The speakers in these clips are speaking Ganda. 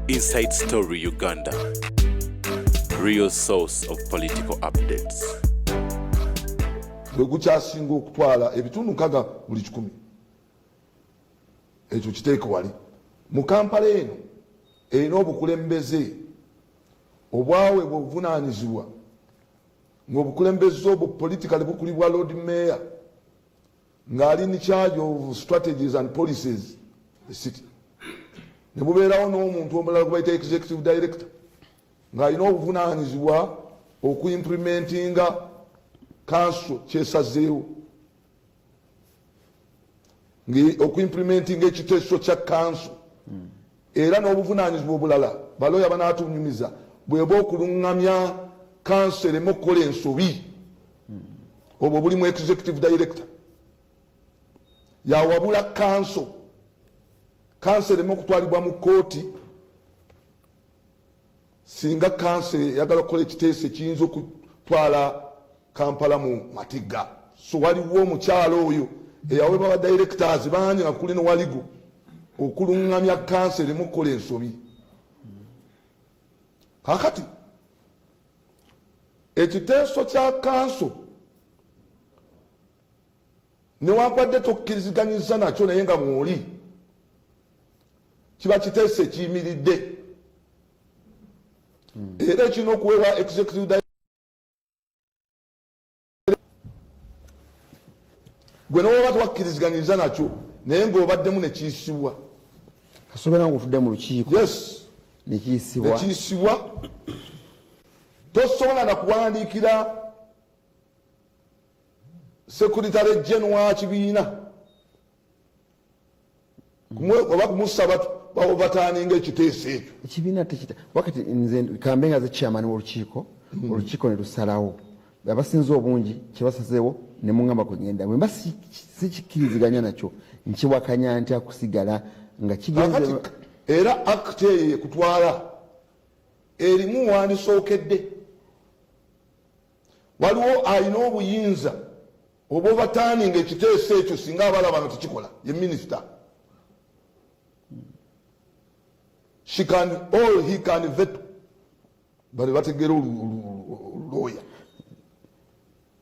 Inside Story Uganda, real source of political updates. Gwe gukyasinga okutwala ebitundu 60 buli 100. Ekyo kiteeke wali. Mu Kampala eno erina obukulembeze obwaweebwa obuvunaanyizibwa, ng'obukulembeze obwo politically bukulibwa Lord Mayor, ng'ali in charge of strategies and policies the city, ne bubeerawo n'omuntu omulala gwe bayita executive director, ng'alina obuvunaanyizibwa okuimplementinga kanso kyesazeewo, okuimplementinga ekiteeso kya kanso. Era n'obuvunaanyizibwa obulala, baloya banaatunyumiza, bweba okuluŋŋamya kanso ereme okukola ensobi. Obwo bulimu executive director, yawabula kanso, kanso ereme okutwalibwa mu kooti singa kanso eyagala okukola ekiteeso ekiyinza okutwala Kampala mu matigga. So waliwo omukyalo oyo eyaweebwa ba directors bangi, nga kuli nowaligo okuluŋŋamya kanso ereme okukola ensobi. Kakati ekiteeso kya kanso, newankubadde tokkiriziganyiza nakyo, naye nga mwoli kiba kiteeso ekiyimiridde era ekirina okuweebwa executive director. Gwe nowoba tewakkiriziganyiriza nakyo, naye ng'obaddemu nekiyisibwa. Kasobeera nga otudde mu lukiiko. Yes. Nekiyisibwa. Nekiyisibwa, tosobola nakuwandiikira secretary general wa kibiina oba kumusaba baobataninga ekiteeso ekyo. Ekibiina tekita wakati nze kambe nga ze chairman w'olukiiko, olukiiko ne lusalawo, abasinze obungi kyebasazeewo, ne muŋŋamba kwe ngenda. Bwe mba sikikkiriziganya nakyo, nkiwakanya ntya kusigala nga kigenze? Kakati era act eyo ekutwala erimu wandisookedde waliwo alina obuyinza oba overturninga ekiteeso ekyo singa abalaba nga tekikola, ye minisita. She can all he can veto. Bano bategeera olulooya.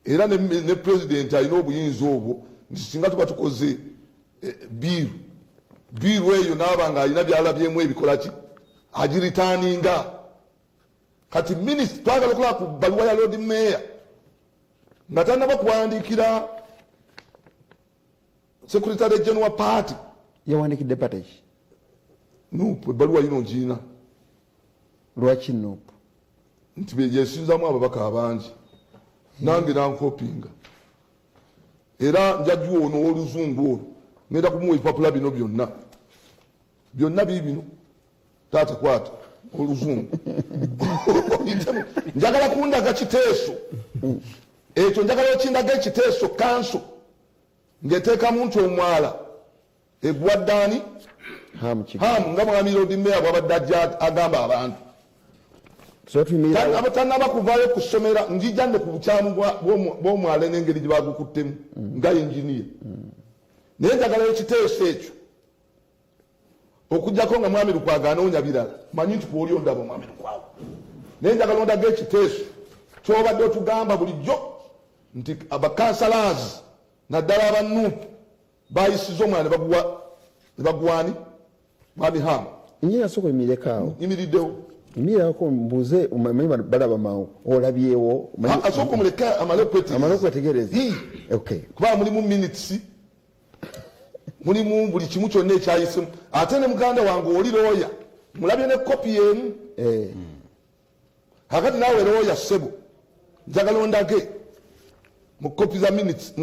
Era ne president alina obuyinza obwo nti singa tuba tukoze bill eyo, naaba nga alina byalabyemu ebikolaki, agireturninga. Kati minisita, twagala okulaba ku baluwa ya Lord Mayor nga tanaba kuwandiikira secretary general party. Yawandikidde party ki? NUP. Ebbaluwa yino ngiina. Lwaki NUP? Nti yesinzamu ababaka abangi, nange nankopinga. Era njajuwa ono owoluzungu ono, ngenda kumuwa ebipapula bino byonna byonna biibino. Taata, kwata oluzungu. Njagala kundaga kiteeso ekyo, njagala okindaga ekiteeso kanso ng'eteekamu nti omwala eguwaddaani. Hamu. Hamu, nga mwami Lord Mayor bwabadde ajja agamba abantu. So tuyimirirawo. Tanaba kuvaayo kusomera, njija nno ku bukyamu bw'omwala n'engeri gye bagukuttemu nga inginiya, naye njagala ekiteeso ekyo, okugjako nga mwami Lukwago anoonya birala. Manyi nti kwoli ondaba, mwami Lukwago, naye njagala ondaga ekiteeso kyobadde otugamba bulijjo nti abakansalazi, naddala aba NUP, bayisiza omwana ne baguwani mwami Hamu. Engineer, sooka oyimireko awo. Nyimiriddewo. Yimirako mbuuze, omanyi balaba mangu olabyewo. Asooka omuleke amale okwetegereza. Amale okwetegereza. Hii. Okay. Kuba mulimu minutes, mulimu buli kimu kyonna ekyayisemu. Ate ne muganda wange oli looya, mulabye ne kopi emu. Kakati naawe looya ssebo, njagala ondage mu kopi za minutes,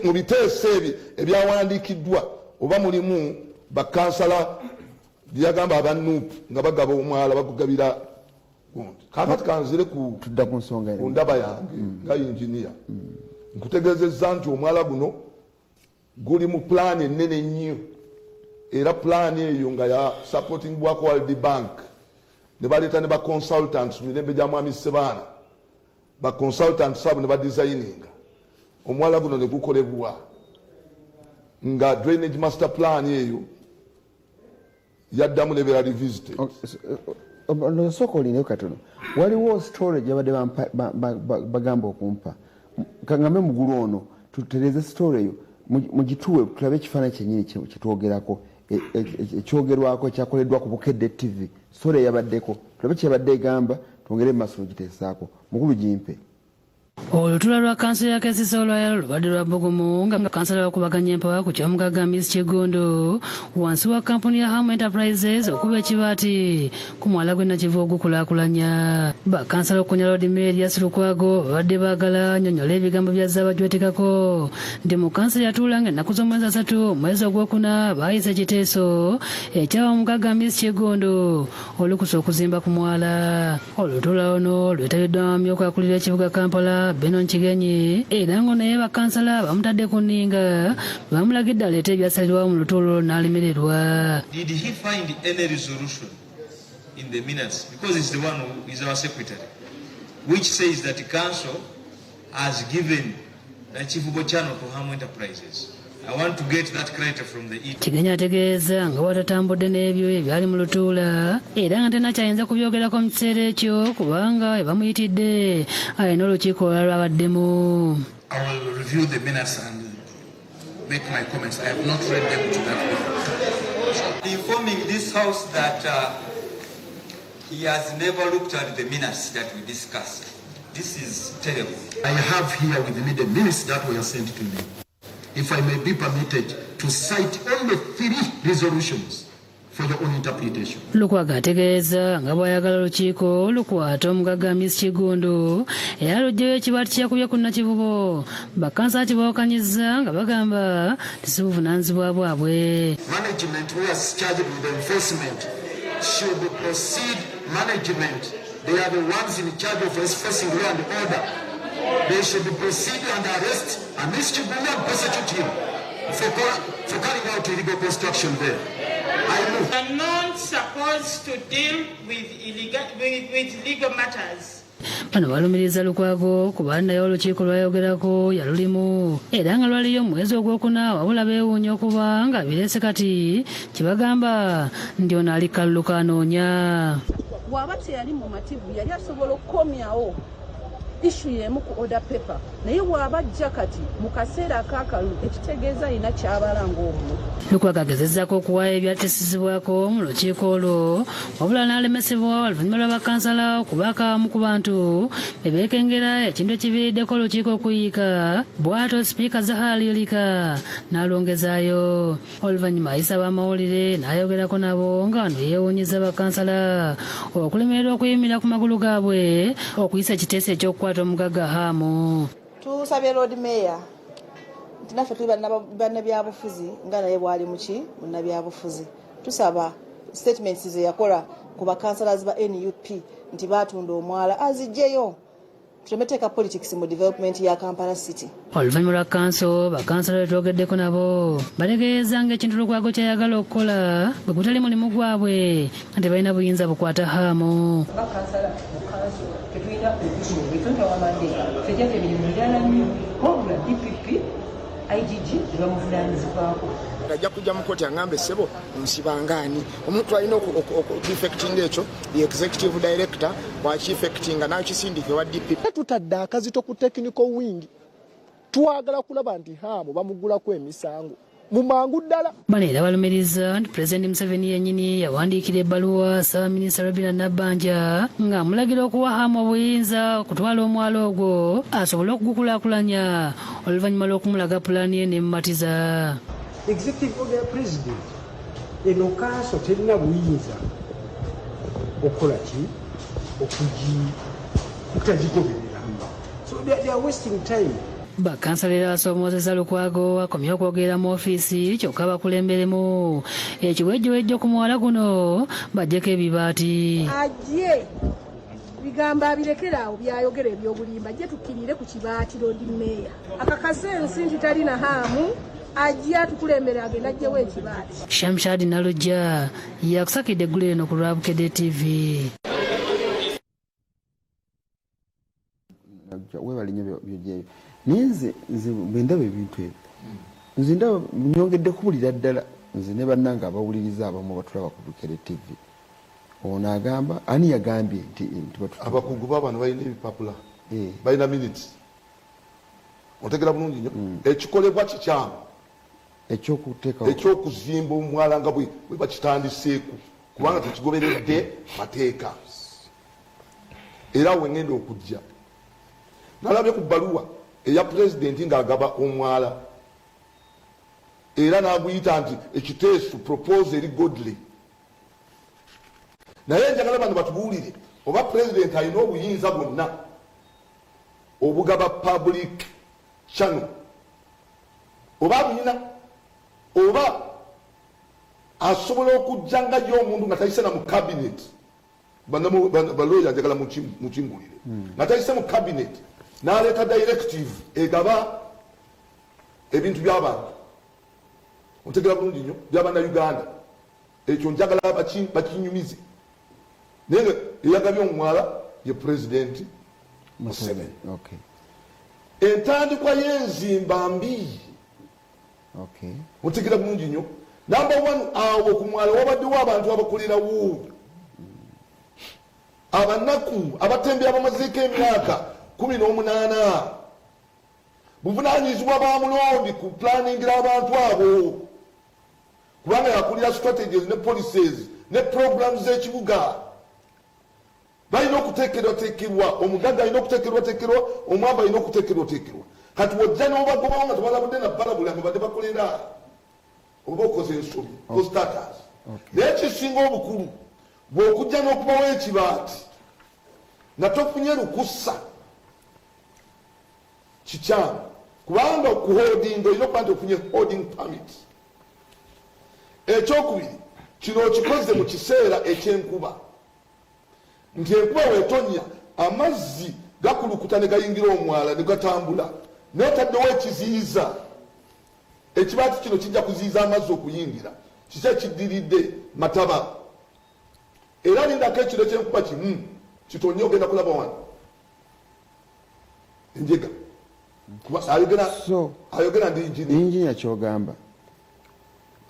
mu biteeso ebyo ebyawandiikiddwa, oba mulimu bakansala byeyagamba aba NUP nga bagaba omwala bagugabira gundi. Kakati kanzire ku Tudda ku nsonga ku eno. Ndaba yange nga inginiya, nkutegeezezza nti omwala guno guli mu pulaani ennene ennyo, era pulaani eyo nga ya supportingibwako World Bank, ne baleeta ne baconsultants mu mirembe gya mwami Sebaana. Baconsultants abo ne badesigninga omwala guno ne gukolebwa nga drainage master plan eyo. Yaddamu nebeera revisited. Sooka olindeyo katono, waliwo story gyabadde bagamba okumpa. Kaŋŋambe mugulu ono tutereeze story eyo, mugituwe tulabe ekifaananyi kyennyini kyetwogerako, ekyogerwako ekyakoleddwa ku Bukedde TV. Story eyabaddeko, tulabe kyeyabadde egamba, twongere mu maaso nogiteesaako. Mukulu, gimpe. Olutuula lwa kanso ya KCCA olwaleero lubadde lwa bbugumu, nga kansala bakubaganya empawa ku ky'omugagga Miss Kiggundu wansi wa kampuni ya Ham Enterprises okuba ekibaati ku mwala gw'e Nakivubo ogukulaakulanya. Bakansala okunya Lord Mayor Erias Lukwago babadde baagala nnyonnyola ebigambo bya zaabajwetekako nti mu kanso yatuulanga ennaku z'omwezi 3 omwezi ogwokuna baayisa ekiteeso ekyawa omugagga Miss Kiggundu olukusa okuzimba ku mwala. Olutuula luno lwetabiddwa amyuka akulira ekibuga Kampala Benon Kigenyi, era ngo naye bakansala bamutadde ku nninga, bamulagidde aleete ebyasalirwawo mu lutuula olwo n'alemererwa. Did he find any resolution in the minutes, because he's the one who is our secretary, which says that the council has given Nakivubo Channel to Ham Enterprises? I want to get that clarity from the ED. Kigenyi ategeeza nga bw'atatambudde n'ebyo ebyali mu lutuula, era nga tenakyayinza kubyogerako mu kiseera ekyo kubanga ebamuyitidde alina olukiiko olulala lwabaddemu. I will review the minutes and make my comments. I have not read them to that point. Informing this house that he has never looked at the minutes that we discussed. This is terrible. I have here with me the minutes that were sent to me. If I may be permitted to cite only three resolutions for your own interpretation. Lukwago ategeeza nga bw'ayagala olukiiko lukwata omugagga Miss Kiggundu era luggyeyo ekibaati kyakubye ku Nakivubo. Bakansala kibawakanyizza nga bagamba nti si buvunaanyizibwa bwabwe. Management who is charged with enforcement should proceed management. They are the ones in charge of enforcing law and order. They should proceed and arrest Amis Kiggundu and prosecute him for carrying out illegal construction there. I move. Are not supposed to deal with illegal, with legal matters. Bano balumiriza Lukwago kuba naye olukiiko lwayogerako yalulimu era nga lwaliyo mu mwezi ogwokuna, wabula beewuunya okuba nga bireese kati kibagamba nti ono ali kalulu kanoonya. Bw'aba teyali mumativu, yali asobola okukomyawo issue y'emu ku order paper, naye bw'aba ajja kati mu kaseera ak'akalulu, ekitegeeza alina kyabala ng'omuntu. Lukwago agezezzaako okuwaayo ebyatesezebwako mu lukiiko olwo, wabula n'alemesebwa oluvannyuma lwa bakansala okubaako abamu ku bantu be beekengera, ekintu ekiviiriddeko olukiiko okuyiika. Bw'atyo sipiika Zahala Luyirika n'alwongezaayo. Oluvannyuma ayisa abamawulire n'ayogerako nabo, nga wano yeewuunyiza bakansala okulemererwa okuyimirira ku magulu gaabwe okuyisa ekiteeso ekyokukwata omugagga Haamu. Tusabye Lord Mayor nti naffe tuli bannabyabufuzi nga naye bwali muki munnabyabufuzi. Tusaba statements ze yakola ku bakansalazi ba NUP nti batunda omwala azijjeyo, tuleme teeka politics mu development ya Kampala City. Oluvannyuma lwa kanso, bakansala betwogeddeko nabo bategeeza nga ekintu Lukwago kyayagala okukola bwe gutali mulimu gwabwe, nga tebalina buyinza bukwata Haamu. Bakansala mu kanso tetulina okuzuula etonta wamande fejjako emirimu mirala nnyo, wabula DPP, IGG ne bamuvunanyizibwako. Ajja kujja mu kooti aŋambe, "Ssebo, nsibangaani?" Omuntu alina okueffectinga ekyo, the executive director wakieffectinga nakisindika ewa DPP. Tutadde akazito ku technical wing, twagala kulaba nti Haamu bamugulako emisango mu mangu ddala. Bano era balumiriza nti Pulezidenti Museveni yennyini yawandiikira ebbaluwa Ssaabaminisita Robina Nabbanja ng'amulagira okuwa Haamu obuyinza okutwala omwala ogwo asobole okugukulaakulanya, oluvannyuma lw'okumulaga pulaani ye n'emumatiza. Executive order ya president eno, kanso terina buyinza okukola ki okutagigoberera, so they are wasting time. Bakansala era basomoozesa Lukwago akomye okwogera mu ofiisi, kyokka bakulemberemu ekiwejjowejjo ku muwala guno bajjeko ebibaati. Ajje bigambo abirekere awo byayogera ebyobulimba, ajje tukkirire ku kibaati. Lord Mayor akakase ensi nti talina Haamu, ajje atukulembere, agenda ajjewo ekibaati. Shamshad Nalujja yakusakidde eggulo eno ku lwa Bukedde TV. Webale nnyo byojjayo, naye nze bwe ndaba ebintu ebyo, nze ndaba nyongedde kubulira ddala Nze ne bannange abawuliriza abamu batulaba ku Bukere TV. Ono agamba ani yagambye nti nti batu Abakugu babano balina ebipapula, balina minutes. Otegera bulungi nnyo, ekikolebwa kikyamu. Ekyokuteekawo. Ekyokuzimba omwala nga bwe bakitandiseeku, kubanga tekigoberedde mateeka. Era awo wengenda okujja, nalabye ku bbaluwa eya pulezidenti ng'agaba omwala, era n'aguyita nti ekiteeso, proposal eri godly. Naye njagala bano batubuulire oba pulezidenti alina obuyinza bwonna obugaba public channel, oba abuyina, oba asobola okujja nga ye omuntu nga tayise na mu cabinet. Baloya, njagala mukimbulire, nga tayise mu cabinet n'aleeta directive egaba ebintu by'abantu. Otegera bulungi nnyo, by'abannayuganda. Ekyo njagala bakinyumize. Naye nga eyagabye omwala ye Pulezidenti Museveni. Entandikwa y'enzimba mbi. Otegera bulungi nnyo, number one, awo ku mwala wabaddewo abantu abakolerawo, abanaku, abatembi abamazeeko emyaka 18. Buvunanyizibwa ba mulondi ku planningira abantu abo, kubanga yakulira strategies ne policies ne programs z'ekibuga. Balina okuteekerwateekerwa, omugagga alina okuteekerwateekerwa, omwavu alina okuteekerwateekerwa. Kati wojja n'obagobawo nga tebalabudde nabalabula nga badde bakolera, oba okoze ensobi for starters. Naye kisinga obukulu, bw'okujja n'okubawo ekibaati nga tofunye lukusa, kikyamu, kubanga okuholdinga olina okuba nti ofunye holding permit. Ekyokubiri, kino okikoze mu kiseera ekyenkuba, nti enkuba wetonya amazzi gakulukuta ne gayingira omwala ne gatambula, naye otaddewo ekiziyiza. Ekibaati kino kijja kuziyiza amazzi okuyingira. Kiki ekiddiridde? Mataba. Era lindako ekiro ekyenkuba kimu kitonye, ogenda kulaba wano enjega. Kuba ayogera ayogera ndi engineer. Engineer, kyogamba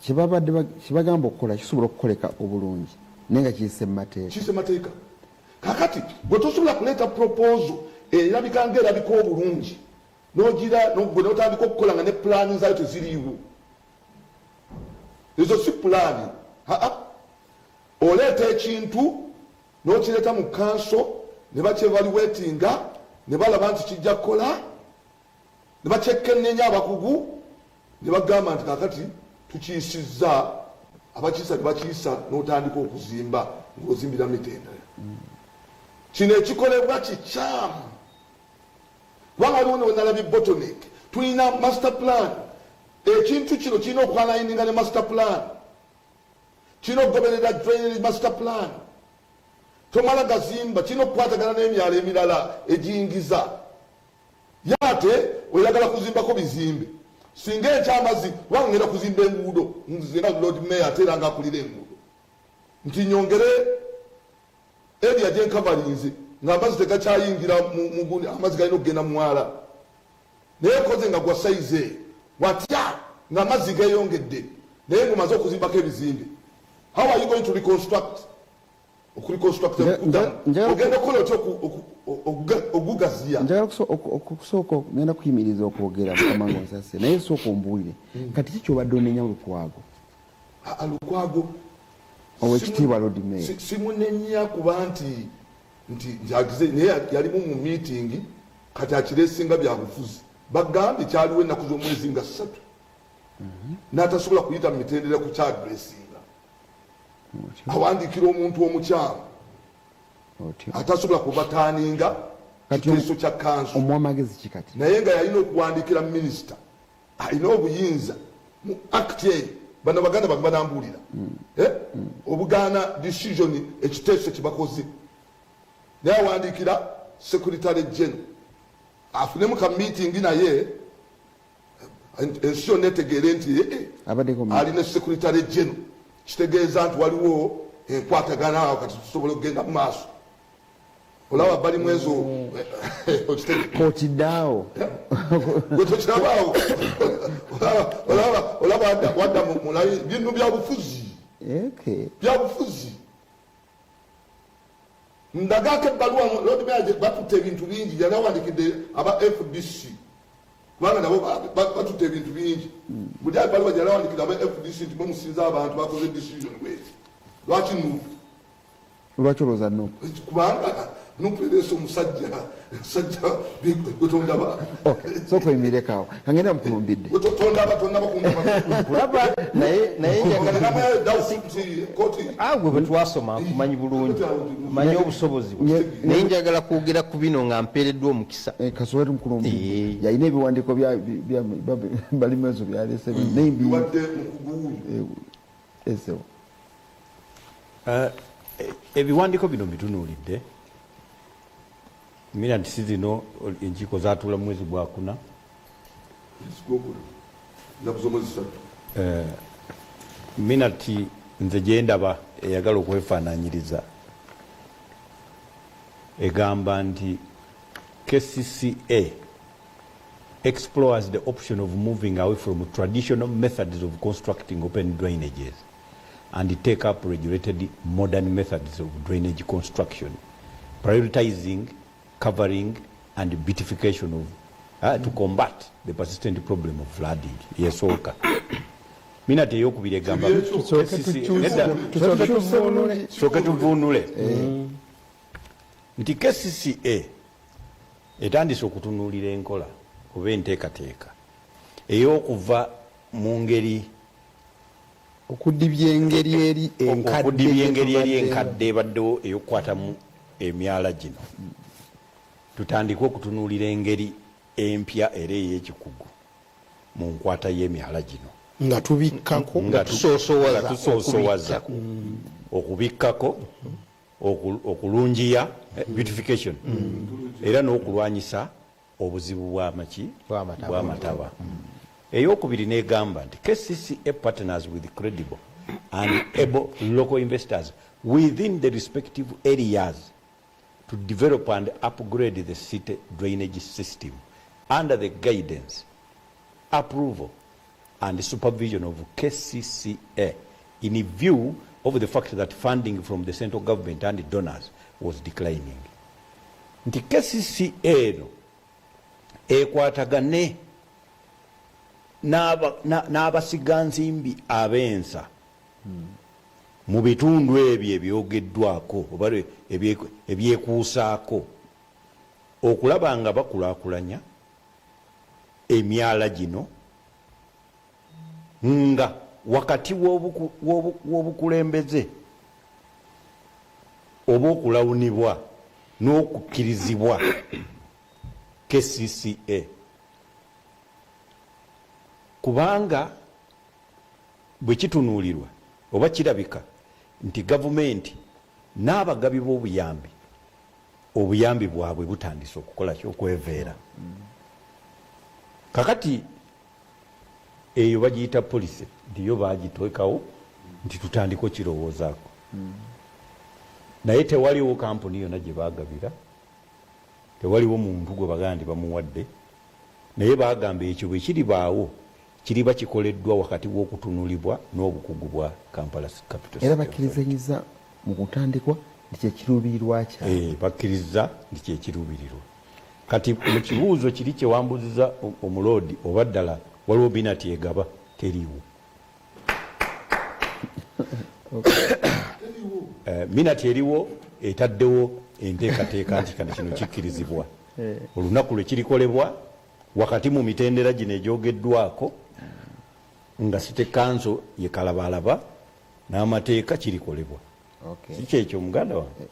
kyebabadde kyebagamba okukola kisobola okukoleka obulungi, naye nga kiyise mu mateeka. Kiyise mateeka. Kakati gwe tosobola kuleeta proposal erabika nga erabika obulungi, nogira gwe notandika okukola nga ne pulaani zaayo teziriiwo. Ezo si pulaani. Aa, oleeta ekintu n'okireeta mu kanso ne bakyevaluatinga ne balaba nti kijja kukola, ne bakyekennenya abakugu ne bagamba nti kakati tukiyisizza. Abakiyisa ne bakiyisa, n'otandika okuzimba ng'ozimbira mitendera. Kino ekikolebwa kikyamu, kubanga waliwo newenalabye bottleneck. Tulina master plan. Ekintu kino kirina okualigninga ne master plan, kirina okugoberera drainage master plan. Tomala gazimba, kirina okukwatagana n'emyalo emirala egiyingiza. Ye ate oyagala kuzimbako bizimbe. Singa enkya amazzi, kubanga ngenda kuzimba enguudo, nze nga Lord Mayor ate era nga akulira enguudo, nti nyongere area gyenkavalinze ng'amazzi tegakyayingira mugundi, amazzi galina okugenda mwala, naye koze nga gwa size eyo watya ng'amazzi geyongedde, naye ngumaze okuzimbako ebizimbe? How are you going to reconstruct? Okureconstruct, ogenda okukola otya ogugaziya? Njagala okusooka ngenda kuyimiriza okwogera, mukama nga onsase, naye sooka ombuulire, kati ki kyobadde onenya Lukwago? Lukwago owekitiibwa Lord Mayor. Simunenya kuba nti njagize, naye yalimu mu meeting. Kati akiresinga byabufuzi. Bagambye kyaliwo ennaku z'omwezi nga 3, n'atasobola kuyita mu mitendera ku kyaddressinga. Awandiikira omuntu omukyamu atasobola kubataaninga kiteeso kya kanso. Omuwa magezi ki kati? Naye nga yalina okuwandiikira minisita alina obuyinza mu act eyo. Bano baganda bange banambuulira, eh? Obugaana decision, ekiteeso kyebakoze, naye awandiikira secretary general afunemu ka meeting, naye ensi yonna etegeere nti alina secretary general. Kitegeeza nti waliwo enkwatagana awo, kati tusobola okugenda mu maaso. Olaba bali mwezo kotiddaawo. Gwe tokirabaawo. Olaba wadda mulayi bino byabufuzi, byabufuzi. Ndagako ebbaluwa Lord Mayor batutte ebintu bingi, yali awandikidde aba FDC kubanga nabo batutte ebintu bingi. Buli ebbaluwa gyali awandikidde aba FDC nti mwemusinza abantu bakoze decision bweti. Lwaki NUP? Lwaki olowooza NUP? Kubanga NUP ereese omusajja sajja gwetondaba. Sooka oyimirekawo, kangenda mukulumbidde. Tondaba, tondaba kulaba. Naye gwe bwe twasoma nkumanyi bulungi, manyi obusobozi, naye njagala kwogera ku bino nga mpeereddwa omukisa. Kasobe mukulumbidde yalina ebiwandiiko Balimwezo byalese naye esewo. Ebiwandiiko bino mbitunuulidde. Minutes zino, enkiiko zatuula mu mwezi gwakuna. Minute nze gyendaba eyagala okwefaananyiriza egamba nti KCCA explores the option of moving away from traditional methods of constructing open drainages and take up regulated modern methods of drainage construction, prioritizing covering and beautification of to combat the persistent problem of flooding. Yesooka. Minute eyokubiri egamba, sooke tuvunule, nti KCCA etandise okutunuulira enkola oba enteekateeka ey'okuva mu ngeri okudibya engeri eri enkadde, okudibya engeri eri enkadde ebaddewo ey'okukwatamu emyala gino, tutandike okutunuulira engeri empya era ey'ekikugu mu nkwata y'emyala gino. Nga tubikkako. Nga tusoosowaza okubikkako, okulungiya, beautification, era n'okulwanyisa obuzibu bw'amaki bw'amataba. Eyokubiri negamba nti KCCA partners with credible and able local investors within the respective areas to develop and upgrade the city drainage system under the guidance, approval and supervision of KCCA in view of the fact that funding from the central government and donors was declining. Nti KCCA eno ekwatagane n'abasigansimbi ab'ensa mu bitundu ebyo ebyogeddwako oba ebyekuusaako okulaba nga bakulaakulanya emyala gino nga wakati w'obukulembeze oba okulawunibwa n'okukkirizibwa KCCA, kubanga bwe kitunuulirwa oba kirabika nti gavumenti n'abagabi b'obuyambi, obuyambi bwabwe butandise okukola ki? Okweveera. Kakati eyo bagiyita policy, nti yo bagiteekawo nti tutandike okirowoozaako, naye tewaliwo kampuni yonna gye bagabira, tewaliwo muntu gwe bagamba nti bamuwadde, naye bagamba ekyo bwe kiribaawo kiriba kikoleddwa wakati w'okutunulibwa n'obukugu bwa Kampala Capital. Era bakkirizanyiza mu kutandikwa nti kyekiruubirirwa kyabwe. Bakkiriza nti kyekiruubirirwa. Kati mu kibuuzo kiri kyewambuziza omuloodi, oba ddala waliwo minute egaba, teriiwo. Minute eriwo etaddewo enteekateeka nti kano kino kikkirizibwa, olunaku lwe kirikolebwa wakati mu mitendera gino egyogeddwako nga city council ye kalabalaba n'amateeka, kirikolebwa. Si kyekyo, muganda wange?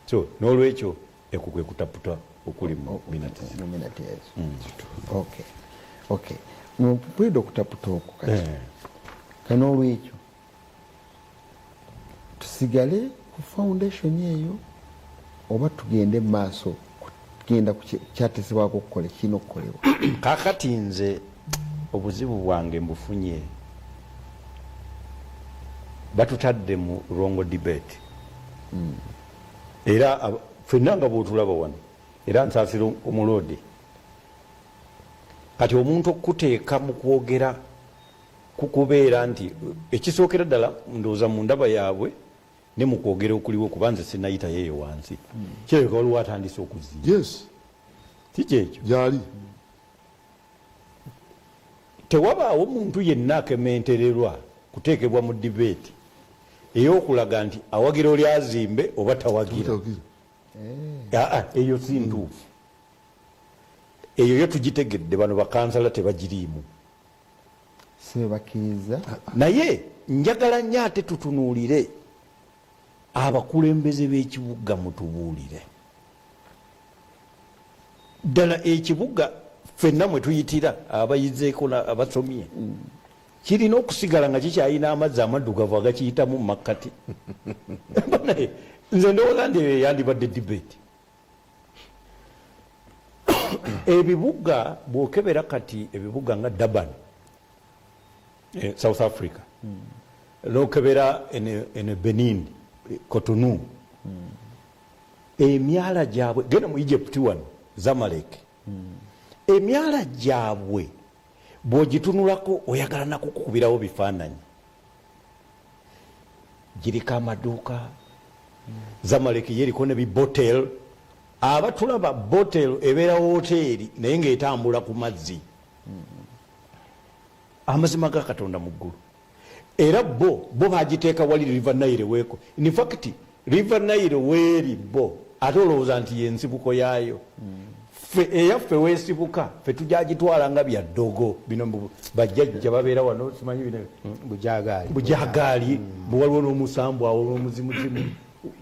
So n'olwekyo ekwo kwe kutaputa okuli mu minute. Mu minute ezo. Okay, mpulidde okutaputa okwo. Kati kan'olwekyo tusigale ku foundation eyo oba tugende mu maaso kugenda ku kyatesebwako okukola kirina okukolebwa? Kakati nze obuzibu bwange mbufunye, batutadde mu wrong debate. Era Ffenna nga bw'otulaba wano, era nsaasira omuloodi. Kati omuntu okukuteeka mu kwogera ku kubeera nti ekisookera ddala ndowooza mu ndaba yaabwe ne mu kwogera okuliwo kuba nze sinnayitayo eyo wansi, kirabika waliwo atandise okuzimba. Yes. Si kyekyo? Gyali. Tewabaawo muntu yenna akementererwa kuteekebwa mu dibeeti ey'okulaga nti awagira oli azimbe oba tawagira. Aa, eyo si ntuufu. Eyo yo tugitegedde, bano bakansala tebagiriimu. Si be bakkiriza. Naye njagala nnyo ate tutunuulire abakulembeze b'ekibuga mutubuulire. Ddala ekibuga ffenna mwe tuyitira abayizeeko abasomye kirina okusigala nga kikyalina amazzi amaddugavu agakiyitamu mu makkati? Banaye, nze ndowooza nti eyo yandibadde debate. Ebibuga bw'okebera kati, ebibuga nga Durban, South Africa, n'okebera ene Benin, Cotonou, emyala gyabwe, genda mu Egypt wano Zamalek, emyala gyabwe bw'ogitunulako oyagala nakukubirawo bifaananyi. Giriko amaduuka. Zamalek ye eriko ne bibotel. Abatulaba, botel ebeera woteeri naye ng'etambula ku mazzi. Amazima ga Katonda mu ggulu. Era bo bagiteeka wali River Nile weeko. In fact, River Nile weeri bo ate olowooza nti yensibuko yaayo. Ffe eyaffe weesibuka, ffe tujagitwala nga bya ddogo bino, mbu bajjajja babeera wano, simanyi bino. Bujagaali. Bujagaali. Waliwo n'omusambu awo n'omuzimuzimu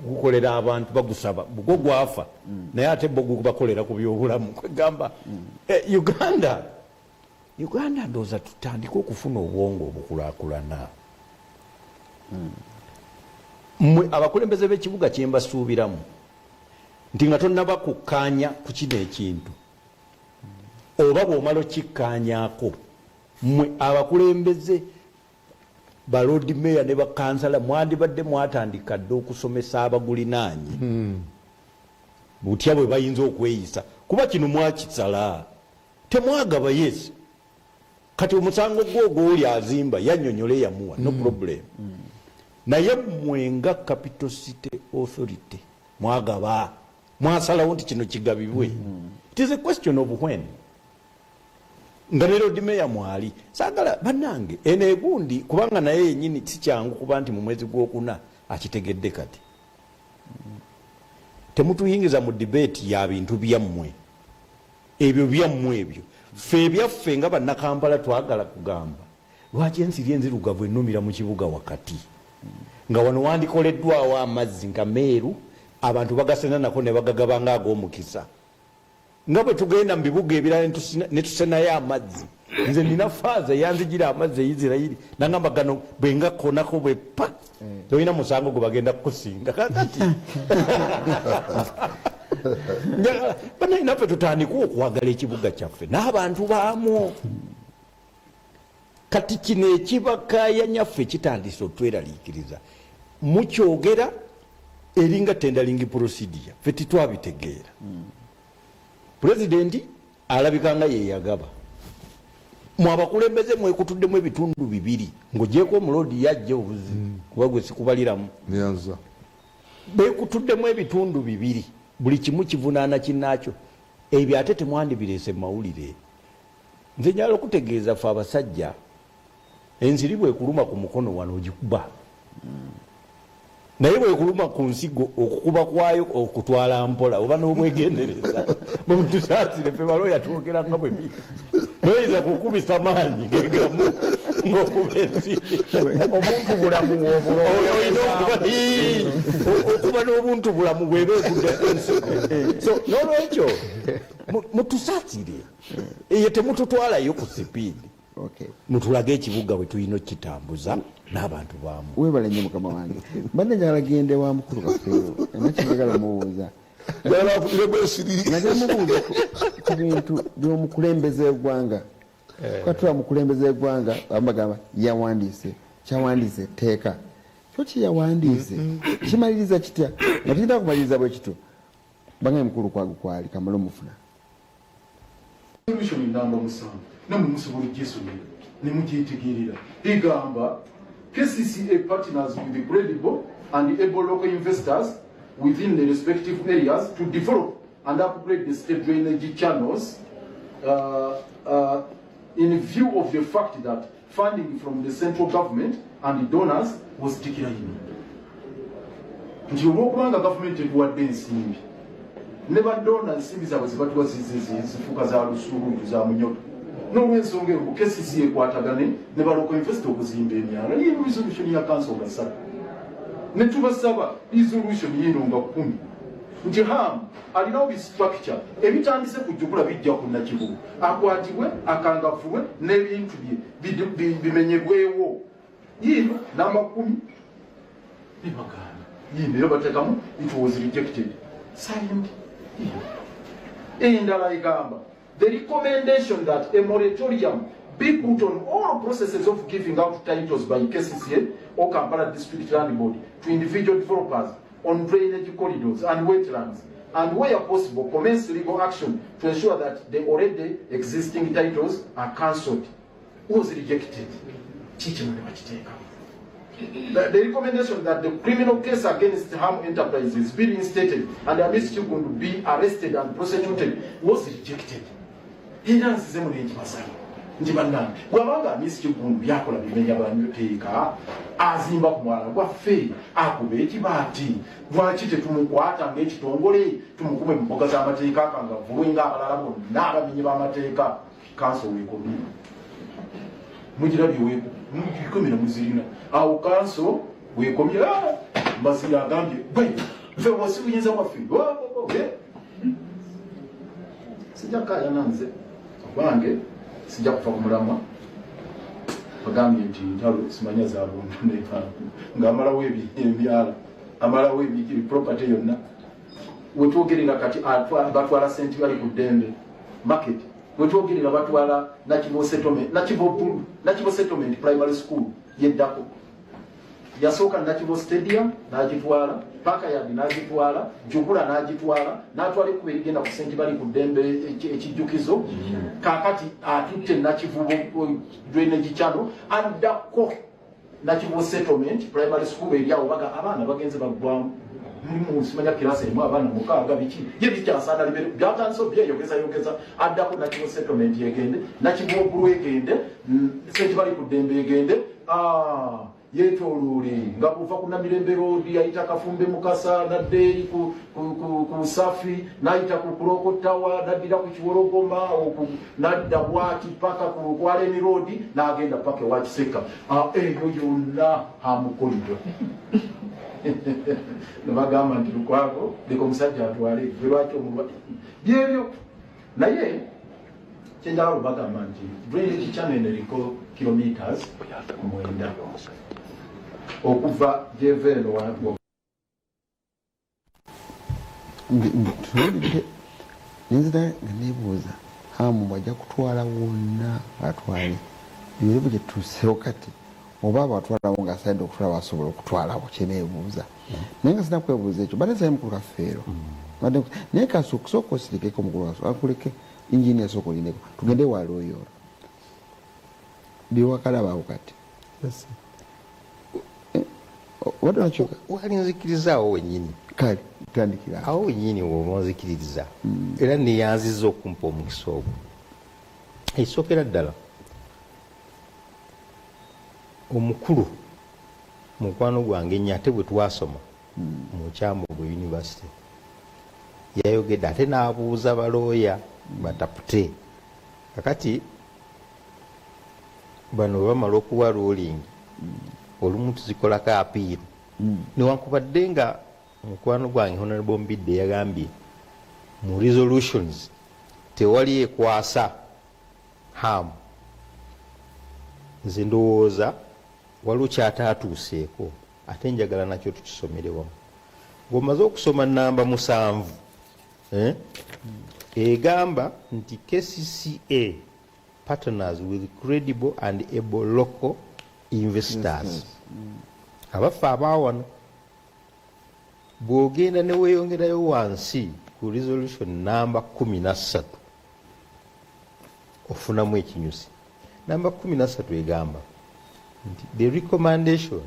gukolera abantu, bagusaba gwo gwafa, naye ate bo gubakolera ku byobulamu. Kwegamba Uganda ndowooza tutandike okufuna obwongo obukulaakulana. Mmwe abakulembeze b'ekibuga, kyembasuubiramu nti nga tonnaba kukkaanya ku kino ekintu oba bw'omala okikkaanyaako, mmwe abakulembeze, ba Lord Mayor ne bakansala, mwandibadde mwatandika dda okusomesa abagulinaanye butya bwe bayinza okweyisa, kuba kino mwakisala, temwagaba. Yes, kati omusango gwo ogwoli azimba yannyonnyola eyamuwa, no problem. Naye mmwe nga Capital City Authority mwagaba, mwasalawo nti kino kigabibwe. It is a question of when, nga ne Lord Mayor mwali. Saagala bannange eno egundi, kubanga naye yenyini si kyangu kuba nti mu mwezi gwokuna akitegedde. Kati temutuyingiza mu debate ya bintu byammwe ebyo, byammwe ebyo. Ffe ebyaffe nga Bannakampala twagala kugamba lwaki ensiri enzirugavu ennumira mu kibuga wakati, nga wano wandikoleddwawo amazzi nga meeru, abantu bagasena nako ne bagagaba nga ag'omukisa, nga bwe tugenda mu bibuga ebirala ne tusenayo amazzi. Nze nina faaza eyanzigira amazzi e Isirayiri, nangamba gano bwe ngakonako bwe pa, tolina musango gwe bagenda kukusinga. Kakati njagala banaye naffe tutandike okwagala ekibuga kyaffe n'abantu baamwo. Kati kino ekibakayanyaffe kitandise otweraliikiriza. Mukyogera eringa tendering procedure, ffe titwabitegeera. Pulezidenti alabika nga yeyagaba. Mwe abakulembeze mwekutuddemu ebitundu bibiri, ng'ogyeko omuloodi yajja obuzi, kuba gwe sikubaliramu. Nyanza. Bekutuddemu ebitundu bibiri, buli kimu kivunaana kinnaakyo. Ebyo ate temwandibireese mu mawulire. Nze njagala okutegeeza, ffe abasajja, ensiri bwekuluma ku mukono wano ogikuba, naye bwekuluma ku nsigo okukuba kwayo okutwala mpola oba n'obwegendereza. Bwemutusaasire, ffe balooya twogera nga bwe biri. Noyinza kukubisa maanyi gegamu ng'okuba ensiri. Obuntu bulamu. Olina okuba n'obuntu bulamu bweba egudde ku nsigo. So n'olwekyo mutusaasire, eyo temututwalayo ku sipiidi. Mutulage ekibuga bwe tulina okukitambuza n'abantu baamu. Webale nnyo mukama wange. Mbadde njagala gende wa mukulu Kafeero, era kyenjagala mubuuza, njagala mubuuza ku bintu by'omukulembeze w'eggwanga. Katula mukulembeze w'eggwanga, abamu bagamba yawandiise, kyawandiise etteeka, kyo kyeyawandiise kimaliriza kitya? Nga tuyinza kumaliriza bwe kityo. Bangaye mukulu kwago kwali kamala omufuna. Resolution namba 7 namwe musobola okugyesomera ne mugyetegerera. Egamba KCCA partners with the credible and able local investors within the respective areas to develop and upgrade the state drainage channels in view of the fact that funding from the central government and the donors was declining. Nti olwokubanga gavumenti etuwadde ensimbi ne badona ensimbi zaabwe zebatuwa zifuuka za lusuuluntu za munyoto, n'olwensonga eyo KCC ekwatagane ne ba local investor okuzimba emyala. Ye resolution ya council nga 3 ne tubasaba resolution yino nga 10 nti Ham alinawo bistructure ebitandise kujjukula bijja ku Nakivubo, akwatibwe akangavulwe n'ebintu bye bimenyebwewo. Yino namba 10 ne bagaana yino era bateekamu it was rejected signed. Endala egamba the recommendation that a moratorium be put on all processes of giving out titles by KCCA or Kampala District Land Board to individual developers on drainage corridors and wetlands, and where possible commence legal action to ensure that the already existing titles are cancelled, was rejected. The recommendation that the criminal case against Ham Enterprises be reinstated and Amis Kiggundu be arrested and prosecuted was rejected. Era nzize mu basaba nti bannange bw'abanga Amis Kiggundu byakola bimenya banteeka, azimba ku mwala gwaffe, akuba ekibaati, lwaki tetumukwata ng'ekitongole tumukume mu mbuga z'amateeka akangavulwe ng'abalala bonna abamenyi b'amateeka? Kanso weekomye mugirabye weekomera muzirina awo kanso weekomye. Mazira agambye gwe ffe wasi buyinza bwaffe sijja kukaayana nze ogwange, sijja kufa ku mulamwa. Bagambye nti ntalo simanya za buntu ng'amalawo emyala, amalawo property yonna. Wetwogerera kati batwala senti bali ku ddembe market, wetwogerera batwala Nakivubo settlement, Nakivubo Bulu, Nakivubo settlement primary school yeddako. Yasooka Nakivubo stadium n'agitwala, Park Yard n'agitwala, Jukula n'agitwala, n'atwala ekkubo erigenda ku senti bali ku ddembe ekijjukizo. Kaakati atutte Nakivubo drainage channel, addako Nakivubo settlement primary school eri awo, baga abaana bagenze baggwamu, mulimu simanya kirasa erimu abaana 6 biki ye bikyasaana libere byatandise obyeyogezayogeza. Addako Nakivubo settlement egende, Nakivubo Bulu egende, senti bali ku ddembe egende, yeetooloole nga kuva ku Namirembe Road ayita Kafumbe Mukasa, nadda eri ku Safi, n'ayita ku Kuloko Tower, n'addira ku Kiwologoma, n'adda bwati paka ku Kwaleni Road, n'agenda paka ewa Kiseka. Eyo yonna hamukolidwa ne bagamba nti Lukwago leka omusajja atwale gwe lwaki omulwa byebyo. Naye kyenjagala bagamba nti drainage channel eriko kilometers 9 okuva gyeva eno. Ntunuulidde nenzira nga neebuuza Hamu bw'ajja kutwala wonna atwale ebirimu gye tutuuseewo kati, oba abatwalawo ng'asaanidde okutwala basobola okutwalawo, kyeneebuuza. Naye nga sina kwebuuza ekyo badde nsabye mukulu Kafeero, naye kasooka osirikeko mukulu Kafeero akuleke injinia, sooka olindeko tugende wa looya olwo byewakalabaawo kati. Obadde onakyuka wali nzikirizaawo wennyini. Kale tutandikira awo wennyini woba onzikiririza era neyanziza okumpa omukisa ogwo. Ekisookera ddala, omukulu mukwano gwange ennyo ate bwe twasoma mu Kyambogo University yayogedde ate n'abuuza balooya batapute. Kakati bano bwe bamala okuwa ruling olumu tuzikolako appeal, newankubadde nga mukwano gwange Honorable Mbidde yagambye mu resolutions tewali ekwasa Ham. Nze ndowooza waliwo kyataatuuseeko ate njagala nakyo tukisomere wamu. Ng'omaze okusoma namba 7 egamba nti KCCA partners with credible and able local investors. Abaffe abaawano bw'ogenda ne weeyongerayo wansi ku Ku resolution namba 13 ofunamu ekinyusi. Namba 13 egamba nti the recommendation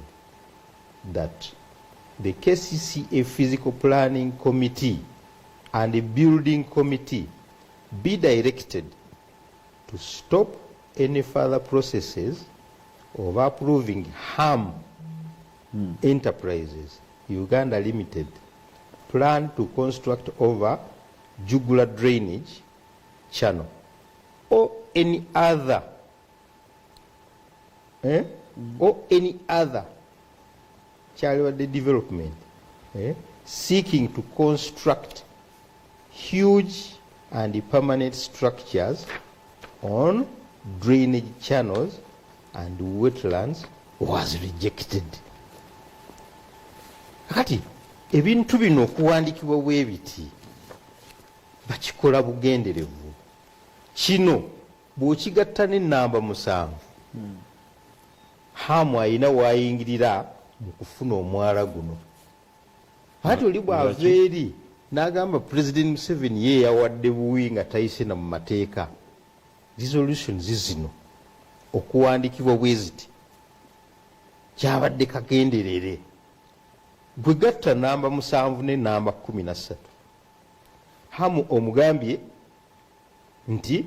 that the KCCA Physical Planning Committee and the Building Committee be directed to stop any further processes of approving Ham Enterprises Uganda Limited plan to construct over Jugular drainage channel or any other or any other kyalibadde development seeking to construct huge and permanent structures on drainage channels and wetlands was rejected. Kati ebintu bino okuwandikibwa bwe biti bakikola bugenderevu. Kino bw'okigatta n'ennamba 7, Hamu ayina wayingirira mu kufuna omwala guno. Ati oli bw'ava eri n'agamba President Museveni ye yawadde buwi nga tayise na mu mateeka, resolutions zino okuwandikibwa bwe ziti kyabadde kagenderere. Gwe gatta namba 7 ne namba 13, Hamu omugambye nti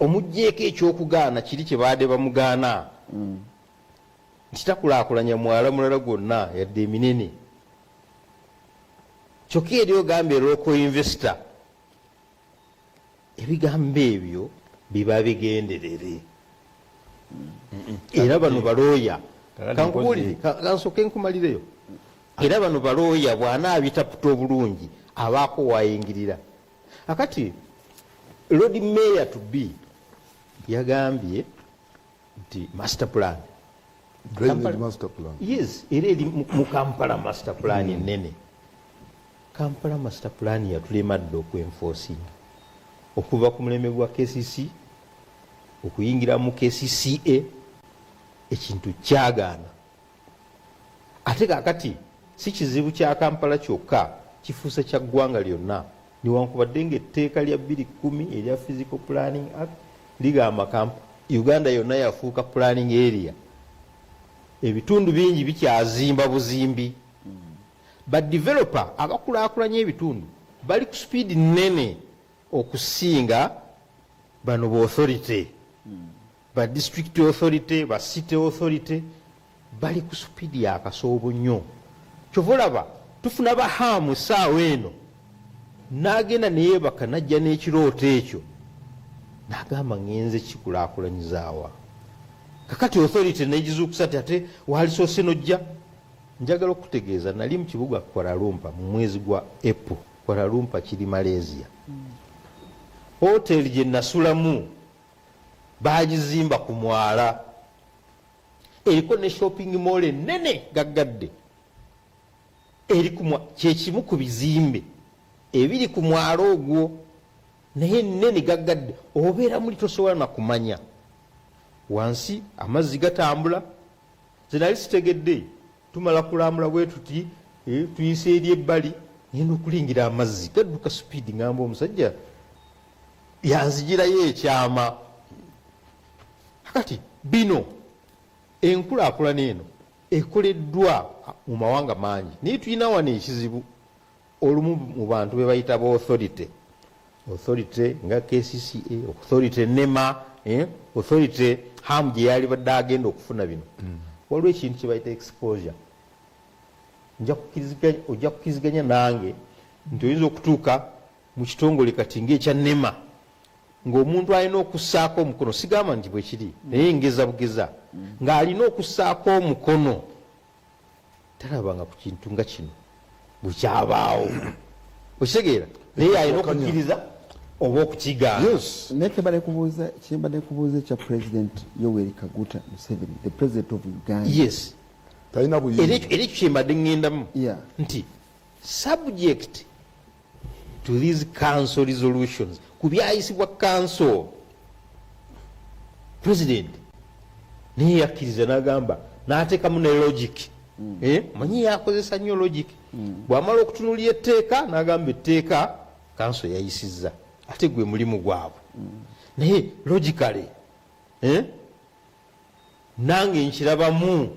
omuggyeko ekyokugaana kiri kye baadde bamugaana nti takulaakulanya mwala mulala gwonna yadde eminene, kyokka eri ogambye local investor. Ebigambo ebyo biba bigenderere, era bano balooya. Kankubuulire, kansooke nkumalireyo. Era bano balooya, bw'anaabitaputa obulungi abaako wayingirira. Akati Lord Mayor to be yagambye nti master plan. Drainage master plan. Yes, era eri mu Kampala master plan ennene. Kampala master plan yatulema dda okwenforcinga okuva ku mulembe gwa KCC okuyingira mu KCCA, ekintu kyagaana. Ate kakati si kizibu kya Kampala kyokka, kifuuse kya ggwanga lyonna, newankubadde ng'etteeka lya 2010 erya Physical Planning Act ligamba Uganda yonna yafuuka planning area. Ebitundu bingi bikyazimba buzimbi. Badeveloper abakulaakulanya ebitundu bali ku speed nnene okusinga bano ba authority, ba district authority, ba city authority, bali ku speed yakasoobo nnyo. Kyova olaba tufuna bahaamu essaawa eno n'agenda neyeebaka n'ajja n'ekirooto ekyo n'agamba ŋŋenze kikulaakulanyizaawa. Kakati authority negizuukusa ti ate walisoose nojja. Njagala okutegeeza, nali mu kibuga Kuala Lumpur mu mwezi gwa April. Kuala Lumpur kiri Malaysia. Hotel gye nasulamu bagizimba ku mwala, eriko ne shopping mall ennene gaggadde eri kyekimu ku bizimbe ebiri ku mwala ogwo, naye ennene gaggadde, obeera muli tosobola nakumanya wansi amazzi gatambula. Nze nali sitegedde, tumala kulambula bwe tuti, tuyise eri ebbali, ngenda okulingira amazzi gadduka speed, ngamba omusajja yanzigirayo ekyama. Kakati bino enkulaakulana eno ekoleddwa mu mawanga mangi, naye tulina wano ekizibu olumu mu bantu be bayita ba authority, authority nga KCCA, authority NEMA, authority Ham gye yali badde agenda okufuna bino. Waliwo ekintu kye bayita exposure. Ojja kukkiriziganya nange nti oyinza okutuuka mu kitongole kati ng'ekya NEMA ng'omuntu alina okussaako omukono, sigamba nti bwe kiri, naye ngeza bugeza, ng'alina okussaako omukono talabanga ku kintu nga kino bwekyabaawo, okitegeera, naye alina okukkiriza oba okukigaana. Naye kyembadde kubuuza, kyembadde kubuuza ekya President Yoweri Kaguta Museveni, the president of Uganda. Yes. Talina buyinza. Era ekyo kyembadde ŋŋendamu nti subject to these council resolutions, ku byayisibwa council, president naye yakkiriza n'agamba n'ateekamu ne logic. Manyi yakozesa nnyo logic. Bw'amala okutunuulira etteeka n'agamba etteeka kanso yayisizza, ate gwe mulimu gwabwe. Naye logically, nange nkirabamu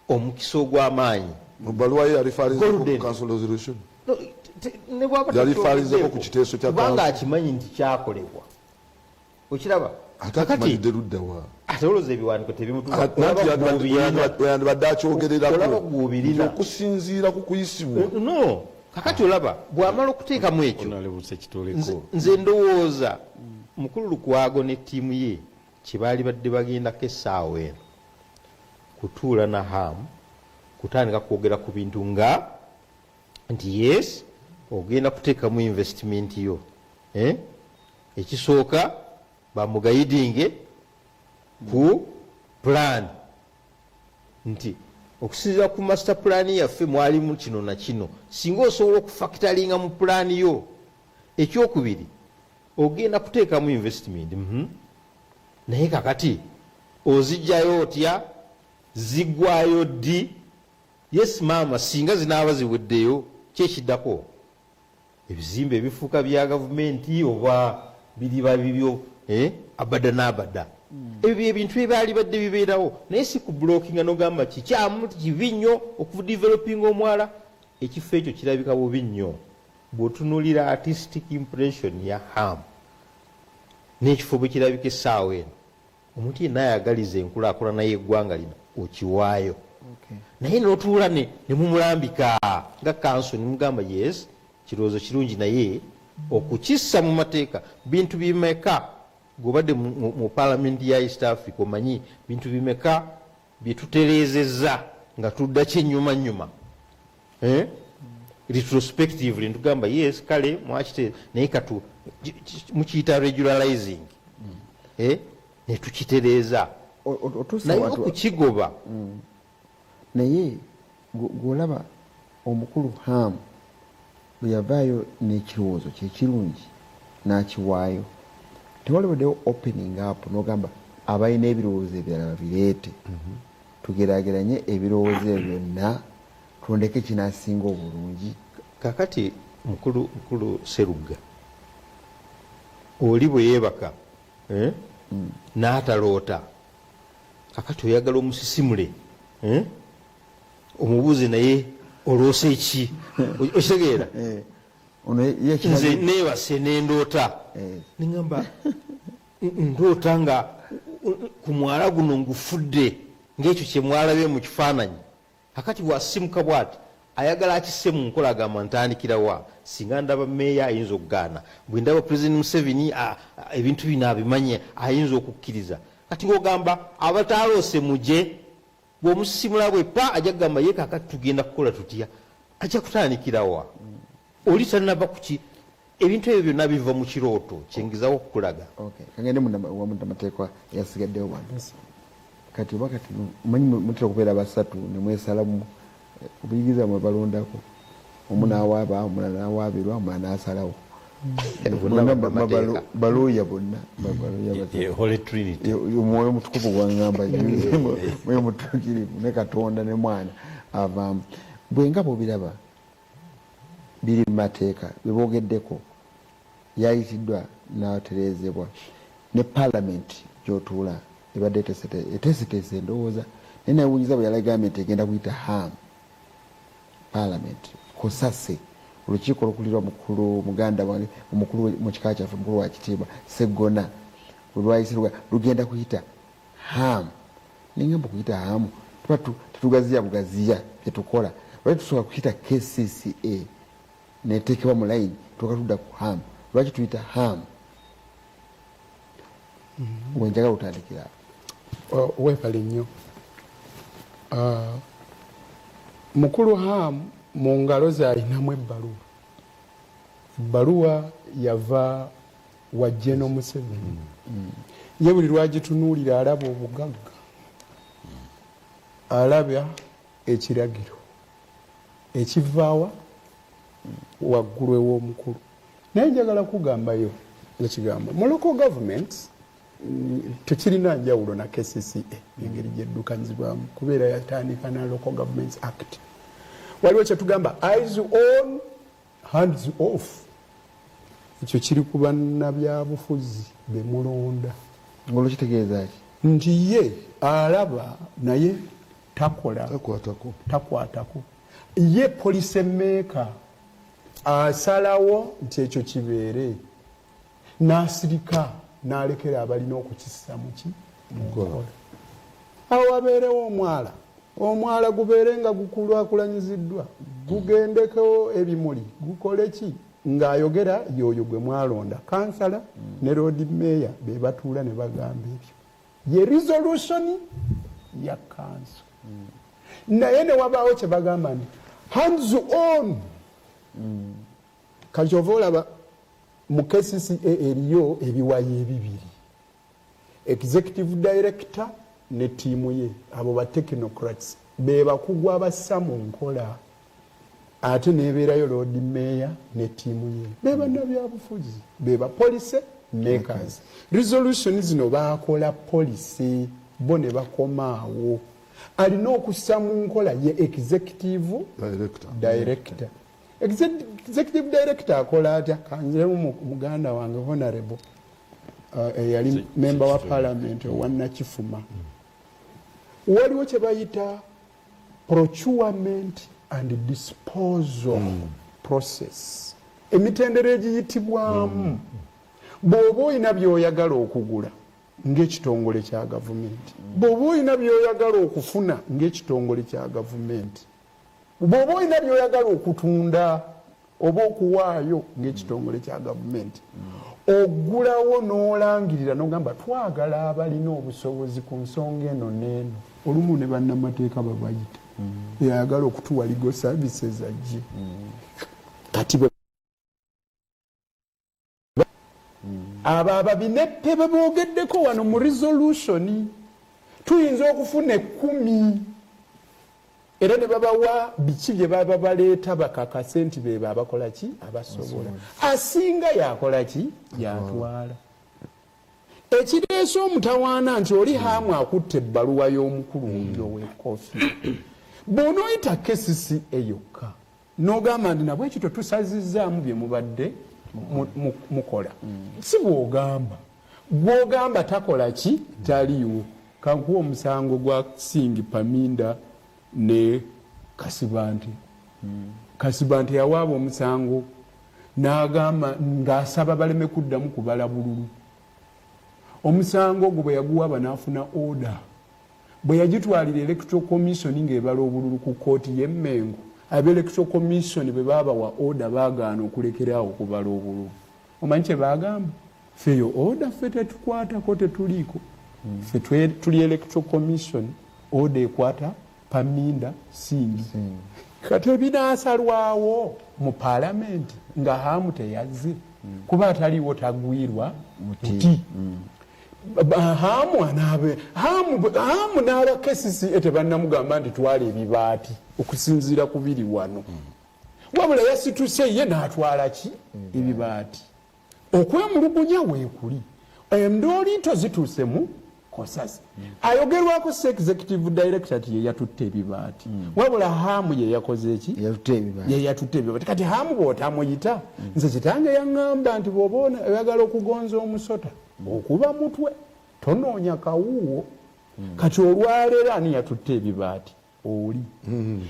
omukisa ogw'amaanyi. Mu bbaluwa ye yalifalinzeko ku Golden. council resolution? No, ne bw'aba Yalifalinzeko takyogeddeko, ku kiteeso kya kubanga council. akimanyi nti kyakolebwa, okiraba. Ate akimanyidde ludda wa? Ate olowooza ebiwandiiko tebimutuuka? Ate Olaba nanti gw'obirina. yandibadde akyogererako Olaba gw'obirina. nti okusinziira ku kuyisibwa. No, kakati olaba bw'amala okuteekamu ekyo, nze ndowooza mukulu Lukwago ne ttiimu ye kyebaali badde bagendako essaawa eno kutuula na Ham, kutandika kwogera ku bintu nga nti yes, ogenda kuteekamu investment yo, eh? Ekisooka bamuguidinge ku plan nti okusinziira ku master plan yaffe mwalimu kino na kino, singa osobola okufactoringa mu plan yo. Ekyokubiri, ogenda kuteekamu investment, Naye kakati ozijjayo otya? Ziggwayo ddi? Yes maama, singa zinaaba ziweddeyo, kyekiddako ebizimbe ebifuuka bya gavumenti oba biriba bibyo, eh? Abada n'abada. Ebyo byebintu ebyali badde bibeerawo, naye si ku blockinga nogamba kikyamu, kibi nnyo okudevelopinga omwala. Ekifo ekyo kirabika bubi nnyo bw'otunuulira artistic impression ya Ham n'ekifo bwe kirabika essaawa eno. Omuntu yenna ayagaliza enkulaakulana y'eggwanga lino okiwaayo, naye n'otuula ne mumulambika nga kanso ne mugamba yes, kirowoozo kirungi, naye okukissa mu mateeka bintu bimeka? Gw'obadde mu palamenti ya East Africa, omanyi bintu bimeka bye tutereezezza nga tudda kyennyumanyuma, eh? Retrospectively ntugamba yes, kale mwakite, naye katu mukiyita regularizing, eh? Netukitereeza, naye okukigoba. Naye gwolaba omukulu Ham bwe yavaayo n'ekirowoozo kyekirungi n'akiwaayo, tewalibaddewo opening up n'ogamba abalina ebirowoozo ebirala babireete, tugeraageranye ebirowoozo ebyo byonna, tulondeko ekinasinga obulungi? Kakati mukulu Serugga, oli bwe yeebaka, eh? N'ataloota, kakati oyagala omusisimule, eh? Omubuuze naye oloose ki? Okitegeera? Nze neebase nendoota, neŋamba ndoota nga ku mwala guno ngufudde ng'ekyo kyemwalabye mu kifaananyi. Kakati bwasimuka bwati ayagala akisse mu nkola, agamba ntandikirawa? Singa ndaba meeya ayinza okugaana, bwe ndaba President Museveni ebintu bino abimanye ayinza okukkiriza. Kati ng'ogamba abataloose muje, bw'omusisimula bwe pa ajja kugamba ye kakati tugenda kukola tutya? Ajja kutandikirawa? Oli tannava kuki? Ebintu ebyo byonna biva mu kirooto kyengezawo okukulaga. Kangende munnamateeka eyasigaddewo wano kati, oba kati omanyi mutera okubeera basatu nemwesalamu obuyigiriza mwe balondako omu n'awaaba, omulala n'awaabirwa, omulala n'asalawo. Balooya bonna. Omwoyo omutukuvu gwaŋŋamba, mwoyo mutuukirivu ne Katonda ne mwana avaamu. Bwe nga bwobiraba biri mu mateeka byebogeddeko, yayitiddwa n'atereezebwa ne palamenti gy'otuula ebadde eteeseteese endowooza, naye newunyiza bwe yalagambye nti egenda kuyita Ham. Palamenti kosase olukiiko olukulirwa mukulu muganda wange omukulu mu kika kyaffe, mukulu wa kitiibwa Seggona, lwayise lugenda kuyita Ham. Nengamba okuyita Ham tuba tetugaziya bugaziya byetukola. Lwaki tusooka kuyita KCCA neteekebwa mu line tuka tudda ku Ham? Lwaki tuyita Ham? Wenjagala otandikira. Weebale nnyo. Mukulu Ham mu ngalo ze alinamu ebbaluwa. Ebbaluwa yava wa General Museveni. Ye buli lwagitunuulira alaba obugagga, alaba ekiragiro ekivaawa waggulu ew'omukulu. Naye njagala kugambayo ekigambo mu local governments. Tekirina njawulo na KCCA engeri gyeddukanyizibwamu, kubeera yatandika na Local Governments Act. Waliwo kyetugamba eyes on, hands off. Ekyo kiri ku bannabyabufuzi bemulonda. Ngolwo kitegeeza ki? Nti ye alaba naye takola, takwatako. Ye policy maker asalawo nti ekyo kibeere, n'asirika n'alekera abalina okukissa muki munkola. Awo wabeerewo omwala, omwala gubeere nga gukulwakulanyiziddwa, gugendeko ebimuli, gukole ki, ng'ayogera yoyo gwe mwalonda, kansala ne lord mayor, be batuula ne bagamba ebyo ye resolution ya kanso. Naye ne wabaawo kye bagamba nti hands on. Kati ova olaba mu KCCA eriyo ebiwayo ebibiri, executive director ne ttiimu ye, abo ba technocrats, be bakugu abassa mu nkola, ate nebeerayo lord mayor ne ttiimu ye, be bannabyabufuzi, be ba policy makers. Resolution zino bakola policy, bo ne bakomaawo. Alina okussa mu nkola ye executive director. Executive director akola atya? Kanziremu muganda wange honorable eyali member wa parliament owa Nakifuma. Waliwo kye bayita procurement and disposal process, emitendera egiyitibwamu. Bw'oba olina by'oyagala okugula ng'ekitongole kya gavumenti, bw'oba olina by'oyagala okufuna ng'ekitongole kya gavumenti, bw'oba olina by'oyagala okutunda oba okuwaayo ng'ekitongole kya gavumenti, oggulawo n'olangirira n'ogamba twagala abalina obusobozi ku nsonga eno n'eno. Olumu ne bannamateeka babayita, eyagala okutuwa legal services ajje. Kati bwe abo ababineppe be boogeddeko wano mu resolution, tuyinza okufuna 10, era ne babawa biki bye baba baleeta bakakase nti beba abakola ki, abasobola. Asinga yakola ki, yatwala. Ekireese omutawaana nti oli Hamu akutta ebbaluwa y'omukulu oyo ow'ekofi. Bw'onooyita KCCA yokka n'ogamba nti nabwekityo tusazizzaamu bye mubadde mukola, si bw'ogamba gw'ogamba takola ki, taliiwo. Kankuwa omusango gwa Sing Paminda ne Kasibante. Kasibante yawaaba omusango n'agamba ng'asaba baleme kuddamu kubala bululu. Omusango ogwo bwe yaguwaaba n'afuna order, bwe yagitwalira Electoral Commission ng'ebala obululu ku kkooti y'e Mmengo, aba Electoral Commission bwe baabawa order baagaana okulekeraawo okubala obululu. Omanyi kye baagamba? Ffe eyo order ffe tetukwatako, tetuliiko. Ffe tuli Electoral Commission, order ekwata Paminda Singh. Kati ebinaasalwawo mu paalamenti nga Hamu teyazze, kuba ataliiwo tagwirwa muti. Hamu anaabe Hamu n'aba KCCA tebannamugamba nti twala ebibaati okusinziira ku biri wano, wabula yasituse ye n'atwala ki, ebibaati. Okwemulugunya weekuli, endooliito zituuse mu kosasi. Ayogerwako si executive director nti ye yatutte ebibaati, wabula Hamu ye yakoze eki, ye yatutte ebibaati. Kati Hamu bw'otamuyita, nze kitange yaŋŋamba nti bw'oba oyagala okugonza omusota okuba mutwe, tonoonya kawuuwo. Kati olwaleero ani yatutte ebibaati? Oli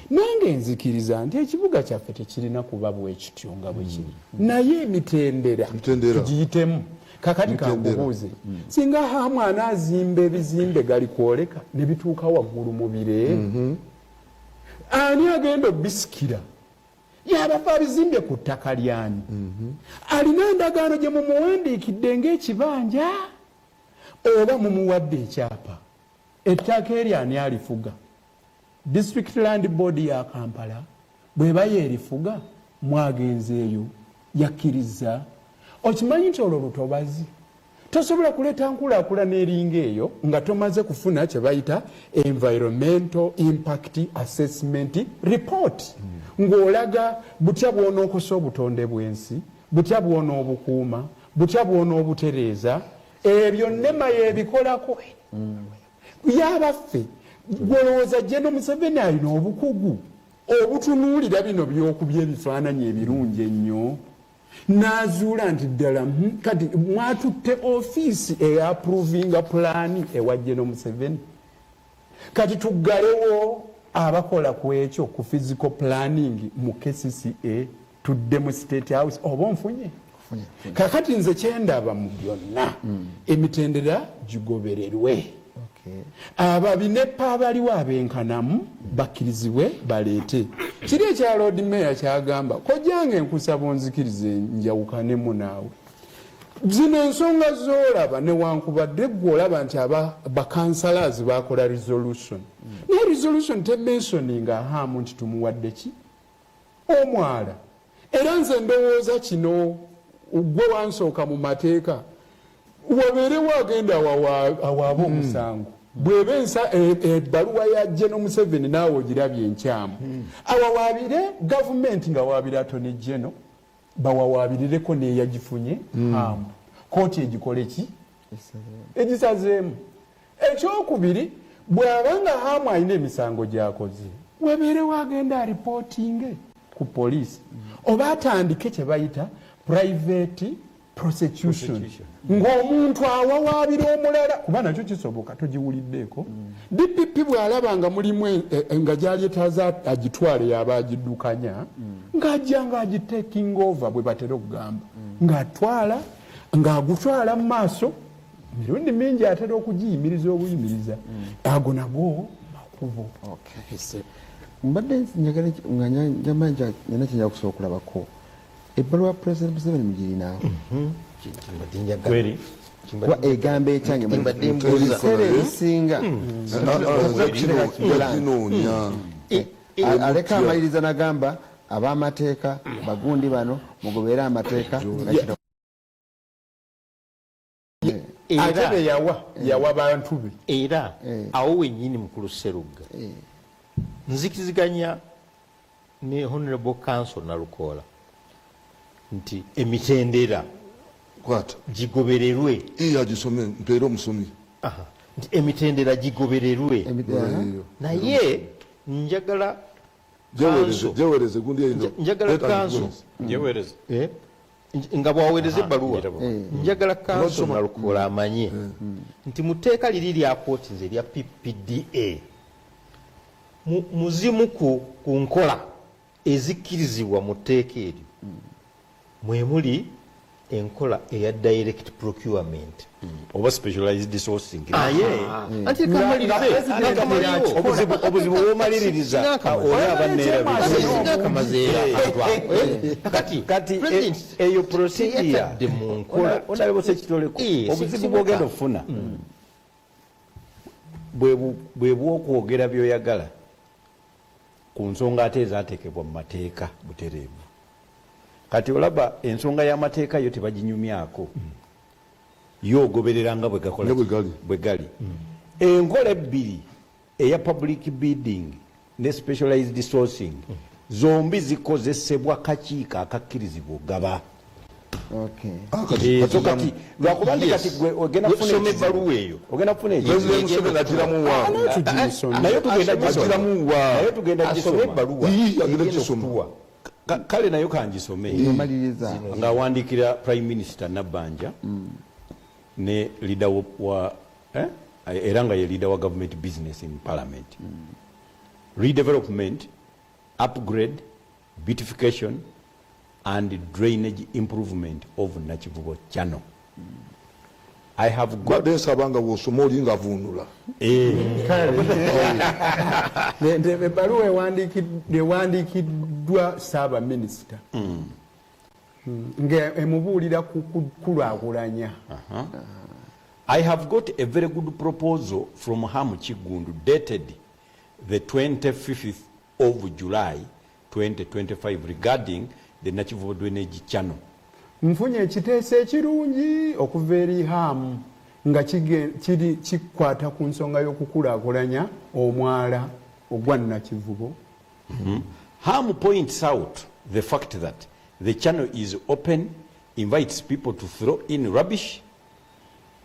nange nzikiriza nti ekibuga kyaffe tekirina kuba bwe kityo nga bwe kiri, naye emitendera tugiyitemu. Kakati kankubuuze, singa Hamu anaazimba ebizimbe gali kwoleka ne bituuka waggulu mu bire, ani agenda obisikira? Yabava abizimbye ku ttaka lyani? Alina endagaano gye mumuwandiikidde ng'ekibanja oba mumuwadde ekyapa? Ettaka eryo ani alifuga? District Land Board ya Kampala bw'eba yeerifuga, mwagenzeeyo, yakkirizza? Okimanyi nti olwo lutobazi? Tosobola kuleeta nkulaakulana eringa eyo nga tomaze kufuna kye bayita environmental impact assessment report, ng'olaga butya bw'onookosa obutonde bw'ensi, butya bw'onoobukuuma, butya bw'onoobutereeza. Ebyo NEMA yebikolako. Yabaffe gwolowooza General Museveni alina obukugu obutunuulira bino byokubya ebifaananyi ebirungi ennyo n'azuula nti ddala kati mwatutte ofiisi eyaprovinga pulaani ewa General Museveni. Kati tuggalewo abakola ku ekyo ku physical planning mu KCCA, tudde mu State House oba onfunye. Kakati nze kyendaba mu byonna, emitendera gigobererwe, ababinepa abaliwo abenkanamu bakkirizibwe baleete kiri ekya Lord Mayor kyagamba. Kojjange, nkusaba onzikirize njawukanemu naawe. Zino ensonga z'olaba, newankubadde gwe olaba nti aba bakansalazi bakola resolution, naye resolution tementioninga Hamu nti tumuwadde ki omwala. Era nze ndowooza kino gwe wansooka mu mateeka, wabeerewo agenda awaaba omusango. Bweba ebbaluwa ya General Museveni naawe ogirabye enkyamu, awawaabire gavumenti nga waabira Attorney General, bawawaabirireko neyagifunye Hamu, kooti egikole ki egisazeemu. Ekyokubiri, bw'aba nga Hamu alina emisango gyakoze, wabeerewo agenda aripootinge ku poliisi oba atandike kye bayita private prosecution, ng'omuntu awawaabira omulala, kuba nakyo kisoboka. Togiwuliddeeko? DPP bw'alaba nga mulimu nga gyali etaaza agitwale, yaba agiddukanya ng'ajja ng'agitaking over, bwe batera okugamba, ng'atwala ng'agutwala mu maaso. Mirundi mingi atera okugiyimiriza obuyimiriza. Ago nago makubo. Mbadde njagala nga njamba nti nina kyenjala kusobola okulabako ebbaluwa ya President Museveni mugirina. Kweri. Kuba egamba ekyange Mbadde mbuuza. ebiseera ebisinga Ginoonya. Aleka amaliriza nagamba ab'amateeka bagundi bano mugoberere amateeka nga kino. Ate be yawa, yawa bantu be. Era awo wennyini, mukulu Serugga, nzikiriziganya ne Honorable Counsel Nalukoola nti emitendera Kwata. gigobererwe. Iya, agisome, mpeere omusomi. Aha. Nti emitendera gigobererwe, naye njagala Gyewereze, counsel- gyewereze gundi eyo. Njagala Leeta counsel agikuwereze. Gyewereze. Eh? Nga bwaweereza ebbaluwa, Njirabo. Njagala counsel Nosoma. Nalukoola amanye nti mu tteeka liri lya kooti nze erya PPDA, muzimu ku nkola ezikkirizibwa mu tteeka eryo mwe muli enkola eya direct procurement oba specialized sourcing. Aye, anti kamalirize. Obuzibu womaliririza oli aba Sinakamazeera. Kati kati President eyo procedure teyatadde mu nkola. Onalebo Sekitoleko, obuzibu bwogenda okufuna bwe bwokwogera byoyagala ku nsonga ate ezateekebwa mu mateeka butereevu. Kati olaba ensonga y'amateeka yo tebaginyumyako, yo ogoberera nga bwe gakola Nga bwe ki? gali. Bwe gali. Enkola ebbiri, eya public bidding ne specialized sourcing, zombi zikozesebwa kakiiko akakkirizibwa ogaba. So kati lwakuba nti kati gwe ogenda kufuna Soma ekizibu. ebbaluwa eyo. Ogenda kufuna ekizibu. President Museveni agiramu wa? Naye tugenda gisoma. Agiramu wa? Naye tugenda Asome gisoma. ebbaluwa. Ii, agenda Egenda gisoma. okutuwa. Kale nayo kangisome. Omaliriza. Ng'awandiikira Prime Minister Nabbanja ne leader wa era nga ye leader wa government business in parliament: redevelopment, upgrade, beautification and drainage improvement of Nakivubo Channel. I have got Mbadde nsaba nga bw'osoma oli nga avuunula. Ebbaluwa ewandiikiddwa saabaminisita nga emubuulira ku kulaakulanya. I have got a very good proposal from Ham Chigundu dated the 25th of July 2025 regarding the Nakivubo Drainage Channel. Nfunye ekiteeso ekirungi okuva eri Hamu nga kiri kikwata ku nsonga y'okukulaakulanya omwala ogwa Nakivubo. Ham points out the fact that the channel is open, invites people to throw in rubbish.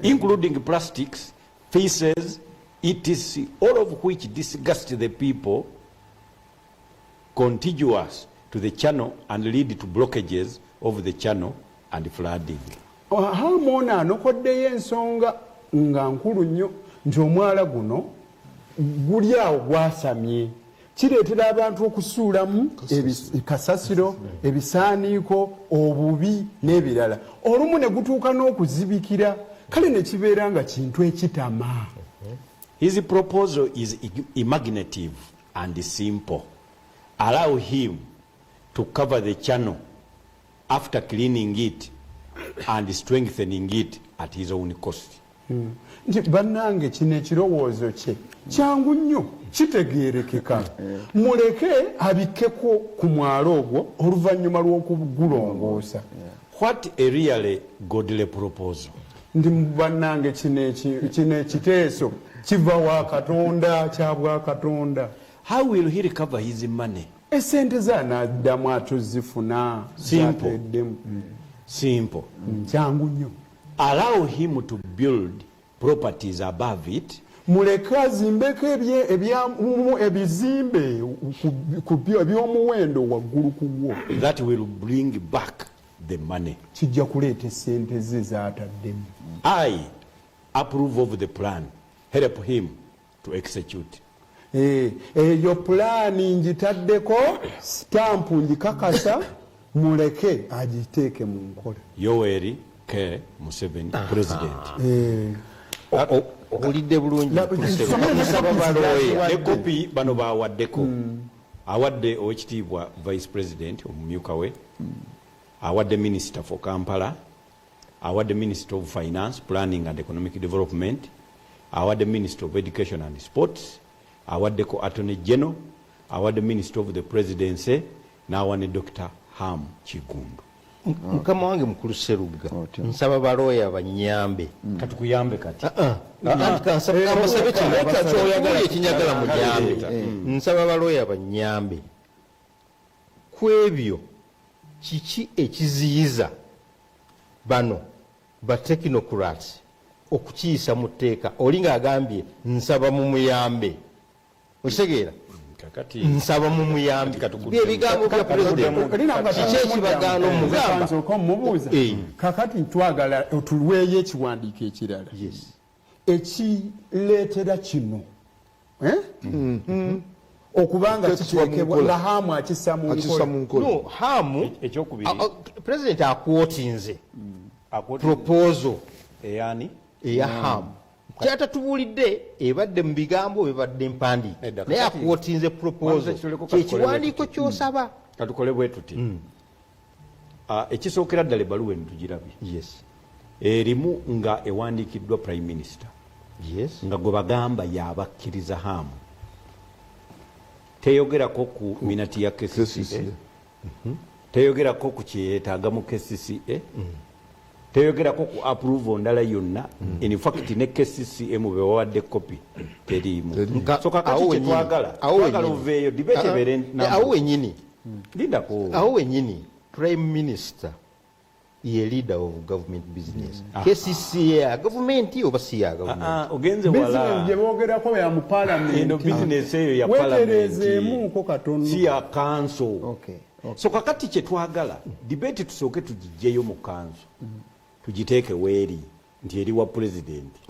Including plastics, feces, etc, all of which disgust the people contiguous to the channel and lead to blockages of the channel and flooding. Hamu ono anokoddeyo ensonga nga nkulu nnyo nti omwala guno guli awo gwasamye, kireetera abantu okusuulamu kasasiro, ebisaaniiko, obubi n'ebirala, olumu ne gutuuka n'okuzibikira, kale ne kibeera nga kintu ekitama. His proposal is imaginative and simple. Allow him to cover the channel after cleaning it and strengthening it at his own cost. Nti bannange, kino ekirowoozo kye kyangu nnyo, kitegeerekeka. Muleke abikkeko ku mwalo ogwo oluvannyuma lw'okugulongoosa. What a really godly proposal. Ndi bannange, kino ekiteeso kiva wa Katonda, kya bwa Katonda. How will he recover his money? Esente ze anaddamu atuzifuna? Simple. Zateddemu. Simple. Kyangu nnyo. Allow him to build properties above it. Muleke azimbeko ebizimbe ku byo eby'omuwendo waggulu ku gwo. That will bring back the money. Kijja kuleeta esente ze zataddemu. I approve of the plan. Help him to execute. Eyo pulaani ngitaddeko sitampu, ngikakasa, muleke agiteeke mu nkola. Yoweri K. Museveni, President. Owulidde bulungi. Nsaba balooya. Ne kopi bano bawaddeko. Awadde owekitiibwa Vice President, omumyuka we, awadde Minister for Kampala, awadde Minister of Finance, Planning and Economic Development, awadde Minister of Education and Sports, awaddeko Attorney General, awadde Minister of the Presidency, n'awa ne Dr Ham Kigundu. Mukama wange mukulu Seruga, nsaba balooya banyambe. Katukuyambe kati. Kambasabe kino ekinyagala mujambe. Nsaba balooya banyambe ku ebyo. Kiki ekiziyiza bano ba technocrats okukiyisa mu tteeka? Oli ng'agambye nsaba mumuyambe, okitegeera? Kakati nsaba mumuyambe, byebigambo bya pulezidenti. Kiki ekibagaana omugamba? Nsooka omubuuza. Kakati twagala otulweyo ekiwandiiko ekirala ekireetera kino, eh? Okubanga kiteekebwa nga Hamu akissa mu nkola. No, Hamu ekyokubiri. President akwotinze proposal eyani? Eya Hamu. Kyatatubuulidde ebadde mu bigambo, bibadde mpandiike, Nedda, naye kakati- akwotinze proposal. Wanze kituleko, katukole kyekiwandiiko bwe tuti. kyosaba. Katukole bwe tuti. Ekisookera ddala, ebbaluwa eno tugirabye. Erimu nga ewandiikiddwa Prime Minister, nga gwe bagamba yabakkiriza Hamu. Teyogerako ku minute ya KCCA, teyogerako ku kyeyetaaga mu KCCA, teyogerako ku approval ndala yonna. In fact, ne KCCA mu bewawadde kopi teriimu. So kakati Awo wenyini. kyetwagala, Awo twagala wenyini. oveeyo, debate ebeere Awo wenyini. Lindako. Awo wenyini, Prime Minister ye leader of government business. KCCA ya gavumenti oba si ya gavumenti? Ah, ogenze wala. Bizinesi gye boogerako ya mu palamenti. Eno bizinesi eyo ya Wetereezeemuko katono. Si ya kanso. So kakati kyetwagala, debate tusooke tugijjeyo mu kanso, tugiteeke weeri nti eri wa pulezidenti.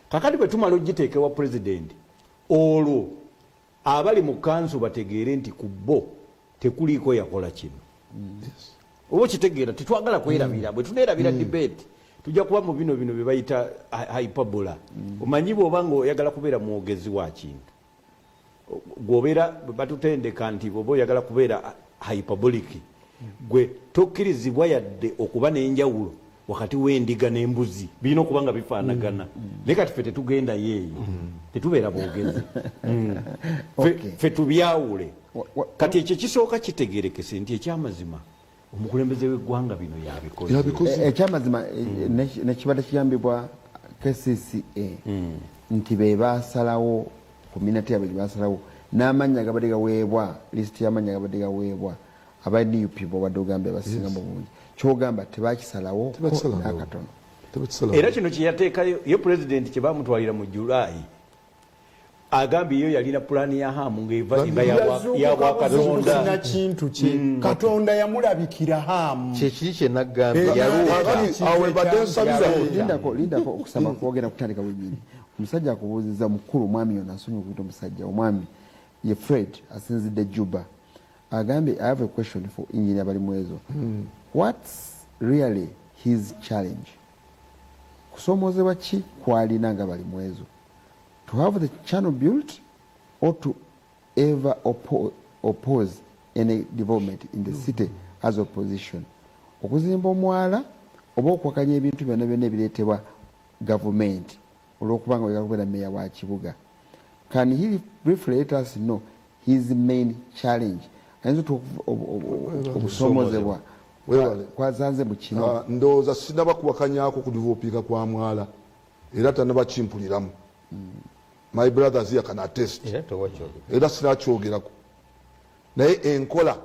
Kakati bwe tumala ogiteeka wa pulezidenti, olwo abali mu kanso bategeere nti ku bo tekuliiko yakola kino. Oba okitegeera? Tetwagala kwerabira. Bwe tuneerabira debate, tujja kuba mu bino bye bayita hyperbola. Omanyi bw'oba nga oyagala kubeera mwogezi wa kintu, gwobeera batutendeka nti bw'oba oyagala kubeera hyperbolic, gwe tokkirizibwa yadde okuba n'enjawulo wakati w'endiga n'embuzi, birina okuba nga bifaanagana. Naye kati ffe tetugendayo eyo, tetubeera boogezi. Ffe tubyawule. Kati ekyo kisooka kitegerekese nti ekyamazima omukulembeze w'eggwanga bino yabikoze. Ekyamazima, nekibadde kigambibwa KCCA nti be basalawo ku minute yabwe gye basalawo n'amannya gabadde gaweebwa, lisiti y'amannya gabadde gaweebwa aba NUP, bobadde ogambye abasinga mu bungi, kyogamba tebakisalawo Tebakisalawo. n'akatono. Era kino kyeyateekayo ye pulezidenti kye bamutwalira mu Julayi, agambye yo yalina pulaani ya Hamu ng'eva nga ya bwakatonda. Kintu kye Katonda yamulabikira Hamu. Kyekiri kyenagambye. Lindako, lindako, okusaba kwogera kutandika bwenyini. Omusajja akubuuziza, mukulu, omwami ono asomye okuyita omusajja omwami ye Fred, asinzidde Juba, agambye, "I have a question for Engineer Balimwezo. What's really his challenge? Kusoomozebwa ki kwalina nga Balimwezo? To have the channel built or to ever oppose any development in the city as opposition? Okuzimba omwala oba okuwakanya ebintu byonna byonna ebireetebwa gavumenti olwokubanga oyagala kubeera meya wa kibuga? Can he briefly let us know his main challenge?" Ayinza obusoomozebwa Weebale. kwazanze mu kino. Ah, ndowooza sinaba kuwakanyako kudevelopinga kwa mwala, era tanaba kimpuliramu. My brothers here can attest. Era towakyogera. Era sinakyogerako, naye enkola,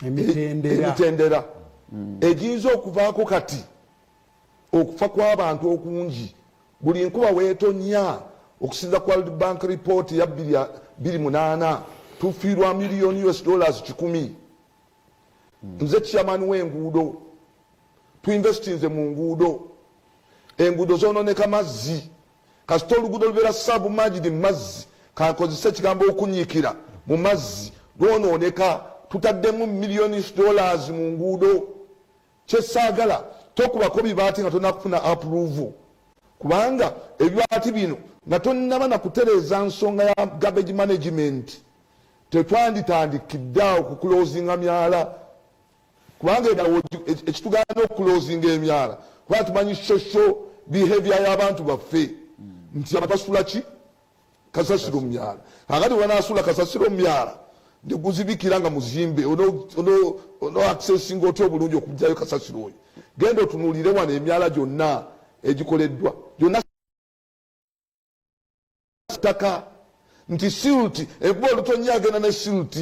emitendera, emitendera egiyinza okuvaako kati okufa kw'abantu okungi buli nkuba weetonya, okusinza ku World Bank report ya 28, tufiirwa miliyoni US dollars 100. Nze chairman w'enguudo, tuinvestinze mu nguudo. Enguudo zononeka mazzi. Kasita oluguudo lubeera submerged mu mazzi, kankozesa ekigambo okunyiikira mu mazzi, lwononeka. Tutaddemu miliyoni dollars mu nguudo. Kyesaagala, tokubako bibaati nga tonakufuna approval, kubanga ebibaati bino nga tonaba nakutereeza nsonga ya garbage management. Tetwanditandikidde awo kukulozinga myala, kubanga ekitugaana okulozinga emyala kuba tumanyi social behavior y'abantu baffe, nti abantu basula ki? Kasasiro mu myala. Kakati bwanasula kasasiro mu myala neguzibikira nga muzimbe, ono accessinga otya obulungi okugjayo kasasiro oyo? Genda otunuulire wano emyala gyonna egikoleddwa, gyonna ttaka, nti silt, enkuba olutonya agenda ne silt.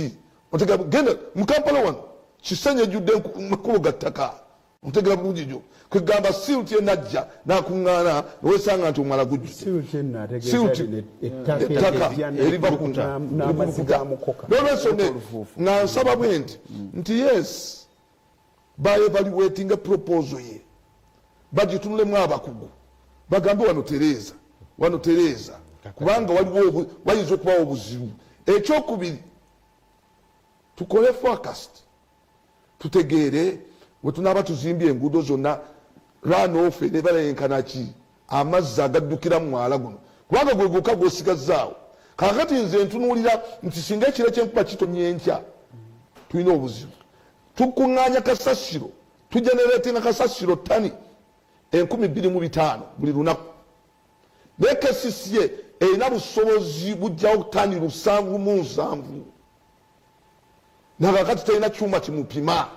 Genda mu Kampala wano, Kisenyi ejjudde makubo ga ttaka. Otegera bulungi gyo kwegamba silt enajja nakuŋŋaana newesanga nti omwala gujjudde ettaka eriva ku nolwensonga. Nga nsaba bwe nti yes, baevaluatinga proposal ye, bagitunulemu abakugu, bagambe wano tereeza, wano tereeza, kubanga waliwo wayinza okubawo obuzibu. Ekyokubiri, tukole forecast, tutegeere wetunaaba tuzimbye enguudo zonna, runoff enebala yenkanaki, amazzi agaddukira mu mwala guno, kubanga gwe gwokka gwosigazaawo. Kakati nze ntunuulira nti singa ekiro kyenkuba kitonye enkya, tulina obuzibu. Tukuŋŋaanya kasasiro, tugeneratinga kasasiro tani 2500 buli lunaku, naye KCCA erina busobozi bujjawo tani 77. Nakakati terina kyuma kimupima.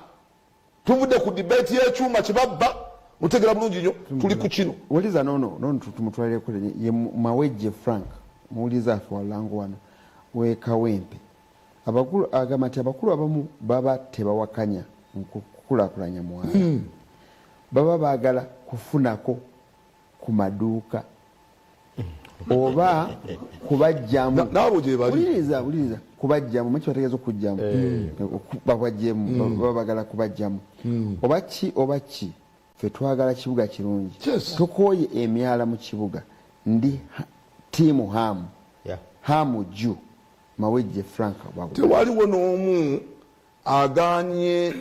Tuvudde ku debate y'ekyuma kibabba, otegera bulungi nnyo, tuli ku kino. Wuliza nono tumutwalireko ye Mawejje Frank, muwuliza afe walango wano wekawempe. Abakulu, agamba nti abakulu abamu baba tebawakanya kukulaakulanya mwala, baba baagala kufunako ku maduuka oba kubajjamu. Naabo gye bali. Wuliriza, wuliriza, kubajjamu maki bategeeza okujjamu, babajjemu, baba bagala kubajjamu oba ki oba ki. Ffe twagala kibuga kirungi, tukooye emyala mu kibuga. Ndi team Hamu, Hamu ju Mawejje Frank. Tewaliwo n'omu aganye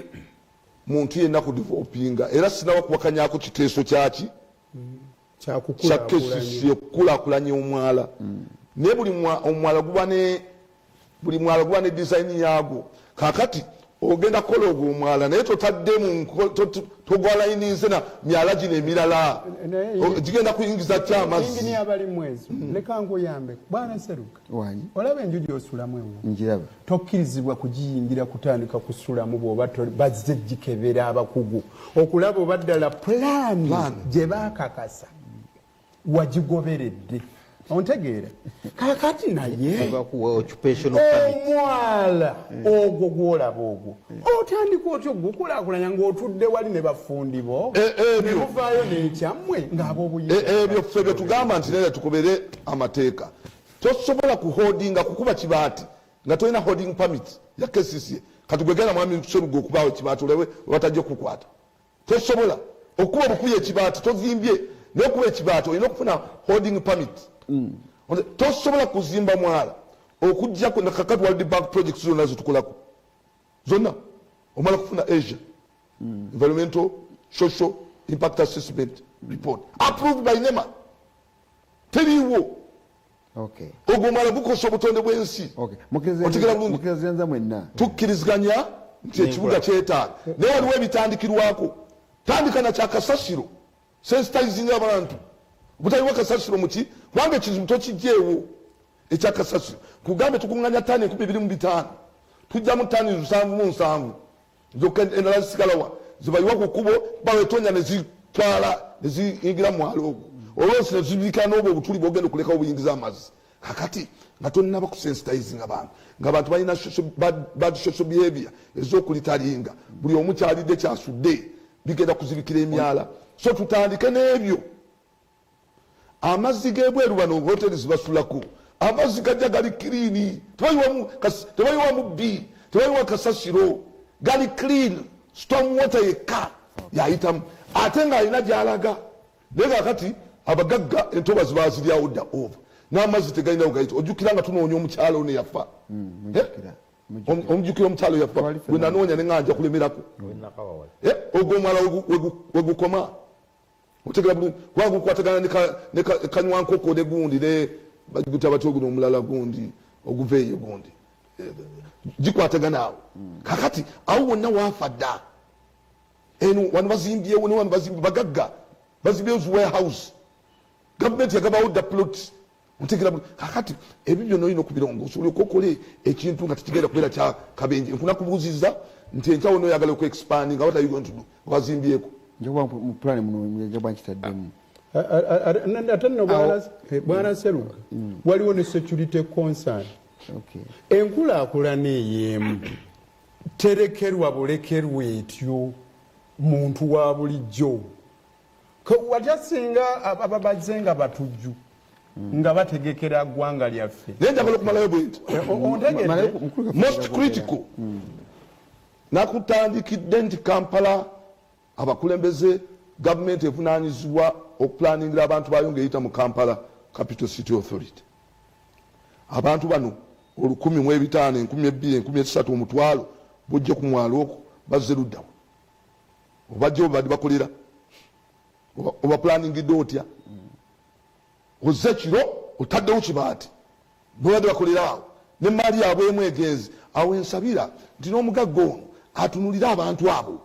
muntu yenna kudevelopinga, era sinawa kuwakanyako kiteeso kyaki kya KCC okukulaakulanya omwala, naye buli omwala guba ne, buli mwala guba ne design yaagwo. Kakati ogenda kukola ogwo omwala, naye totadde mu togwalayininze na myala gino emirala, gigenda kuyingiza ki amazzi? Engineer Balimwezo, leka nkuyambe. Bwana Seruka, Wanyi. Olaba enju gyosulamu ewo? Njiraba. Tokkirizibwa kugiyingira kutandika kusulamu bw'oba bazze gikebera abakugu okulaba oba ddala pulaani gye baakakasa wagigoberedde. Ontegeera? Kakati naye omwala ogwo gwolaba ogwo otandika otya ogukulaakulanya ng'otudde wali ne bafundi bo Ebyo. ne muvaayo n'ekyammwe ng'ab'obuyinza? Ebyo ffe bye tugamba nti nera tukobere amateeka. Tosobola kuholdinga, kukuba kibaati nga tolina holding permit ya KCCA. Kati gwegenda, mwami Seruga, okubaawo ekibaati olabe webatajja okukwata. Tosobola okuba obukubi ekibaati, tozimbye, naye okuba ekibaati olina okufuna holding permit. Tosobola kuzimba mwala okujjako. Kakati World Bank projects zonna zetukolako zonna omala kufuna ESIA, environmental social impact assessment report, approved by NEMA. Teriiwo. Ogwo omwala gukosa obutonde bw'ensi. Otegera bulungi? Mukiriziganya mwenna? Tukkiriziganya nti ekibuga kyetaaga, naye waliwo ebitandikirwako. Tandika nakyakasasiro, sensitizing abantu obutaliwo kasasiro muki, kubanga ekizibu tokijjeewo ekyakasasiro. Kugambe tukunganya tani 25,000, tujjamu tani 77 zokka, endala zisigalawa? Zibayiwa ku kkubo, bawetonya nezitwala neziyingira mwalo ogwo, olwosi nezibika n'obwo obutuli bwogenda okulekawo buyingiza amazzi. Kakati nga tonaba kusensitizing abantu, ngaabantu balina bad social behavior ez'okulitteringa, buli omu kyalidde kyasudde, bigenda kuzibikira emyala. So tutandike n'ebyo. Amazzi g'ebweru, bano hoteri zibasulako, amazzi gajja gali clean, tebayiwamu bbi, tebayiwa kasasiro, gali clean, storm water yekka yayitamu, ate ng'alina gyalaga. Naye kakati abagagga entobazi baziryawo dda over, n'amazzi tegalina gayita. Ojjukira nga tunoonya omukyalo ono yafa? Eh? Omujjukira omukyalo yafa gwe nanoonya ne nga nja kulemerako? Eh, ogwo omwala wegukoma, otegera bulungi, kubanga gukwatagana ne kanywankoko ne gundi ne baguta batya oguno omulala gundi oguva eyo gundi. Eh, gikwatagana awo. Kakati awo wonna waafa dda. Eno wano bazimbyewo, ne wano bazimbye, bagagga bazimbyewo zi warehouse, gavumenti yagabawo dda plot. Otegera bulungi? Kakati ebyo byonna olina okubirongoosa, olyoka okole ekintu nga tekigenda kubeera kya kabenje. Nkunakubuuziza nti enkyawo noyagala okuexpandinga, what are you going to do nga wazimbyeko? Njakuba mu plan muno njakuba nkitaddemu. Ate nno bwana Seruga, waliwo ne security concern. Enkulaakulana ey'emu terekerwa bulekerwa etyo muntu wa bulijjo. Watya singa ababazze nga batujju nga bategekera ggwanga lyaffe? Naye njagala okumalayo bwe nti Ontegedde? Most critical, nakutandikidde nti Kampala abakulembeze, gavumenti evunanyizibwa okuplanningira abantu bayo ngaeyita mu Kampala Capital City Authority. Abantu bano 1005, 2000, 3000, 100,000 bujje ku mwalo okwo, bazze luddawa? Obajje obadde bakolera, obaplanningidde otya? Ozze kiro otaddewo kibaati, bwebadde bakolera awo nemaali yaabwe emu egenze awo. Ensabira nti n'omugagga ono atunulire abantu abo.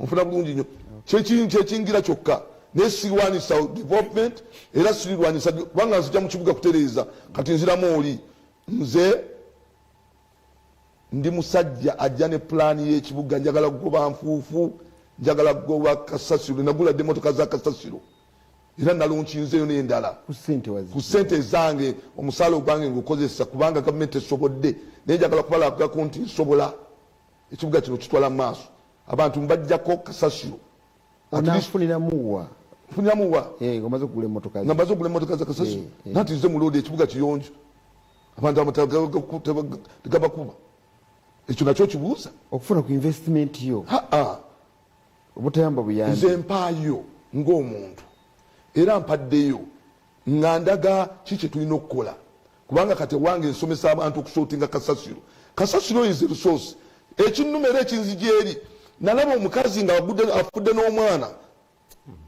Onfuna bulungi nnyo? Kyekingira kyokka, naye sirwanisa development, era sirirwanyisa, kubanga nzija mu kibuga kutereeza. Kati nziramu oli, nze ndi musajja ajja ne pulaani y'ekibuga. Njagala kugoba nfuufu, njagala kugoba kasasiro. Nagula dde emotoka za kasasiro, era nalaunchinzeeyo n'endala ku sente ezange, omusaala ogwange ngukozesa, kubanga gavumenti esobodde, naye njagala kubalagako nti nsobola. Ekibuga kino kitwala mu maaso, abantu mbajjako kasasiro. Onafuniramuwa? Nfuniramuwa? Omaze okugula emotoka. Nga mbaze okugula emotoka za kasasiro, nanti nze muloodi, ekibuga kiyonjo, abantu amataba tegabakuba. Ekyo nakyo kibuuza. Okufuna ku investment yo obutayamba buyambi. Nze mpaayo ng'omuntu, era mpaddeyo nga ndaga ki kye tulina okukola, kubanga kati ewange nsomesa abantu okusortinga kasasiro. Kasasiro is a resource. Ekinnuma era ekinzija eri, nalaba omukazi nga afudde n'omwana.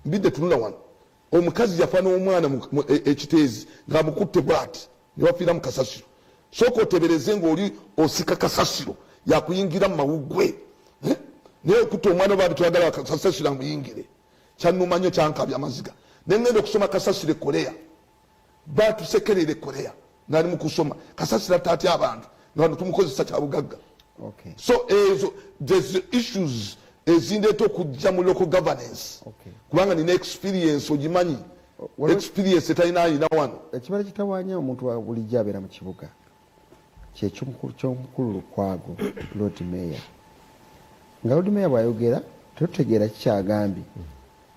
Mbidde tunula wano, omukazi yafa n'omwana ekiteezi ng'amukutte bwati, ne bafiira mu kasasiro. Sooka otebereze ng'oli osika kasasiro yakuyingira mu mawuggwe. Eh? Naye okutta omwana oba bitwagala kasasiro amuyingire, kyannuma nnyo, kyankabya amaziga. Nengenda okusoma kasasiro e Korea, batusekerera e Korea nga ndi mukusoma kasasiro atta atya abantu, nga bano tumukozesa kyabugagga. So ezo there's issues ezindeeta okujja mu local governance, kubanga nina experience ogimanyi. Experience talina ayina wano. Ekibala kitawanya omuntu wa bulijjo abeera mu kibuga kyekyomukulu Lukwago, Lord Mayor. Nga Lord Mayor bw'ayogera tetutegeera kikyagambye.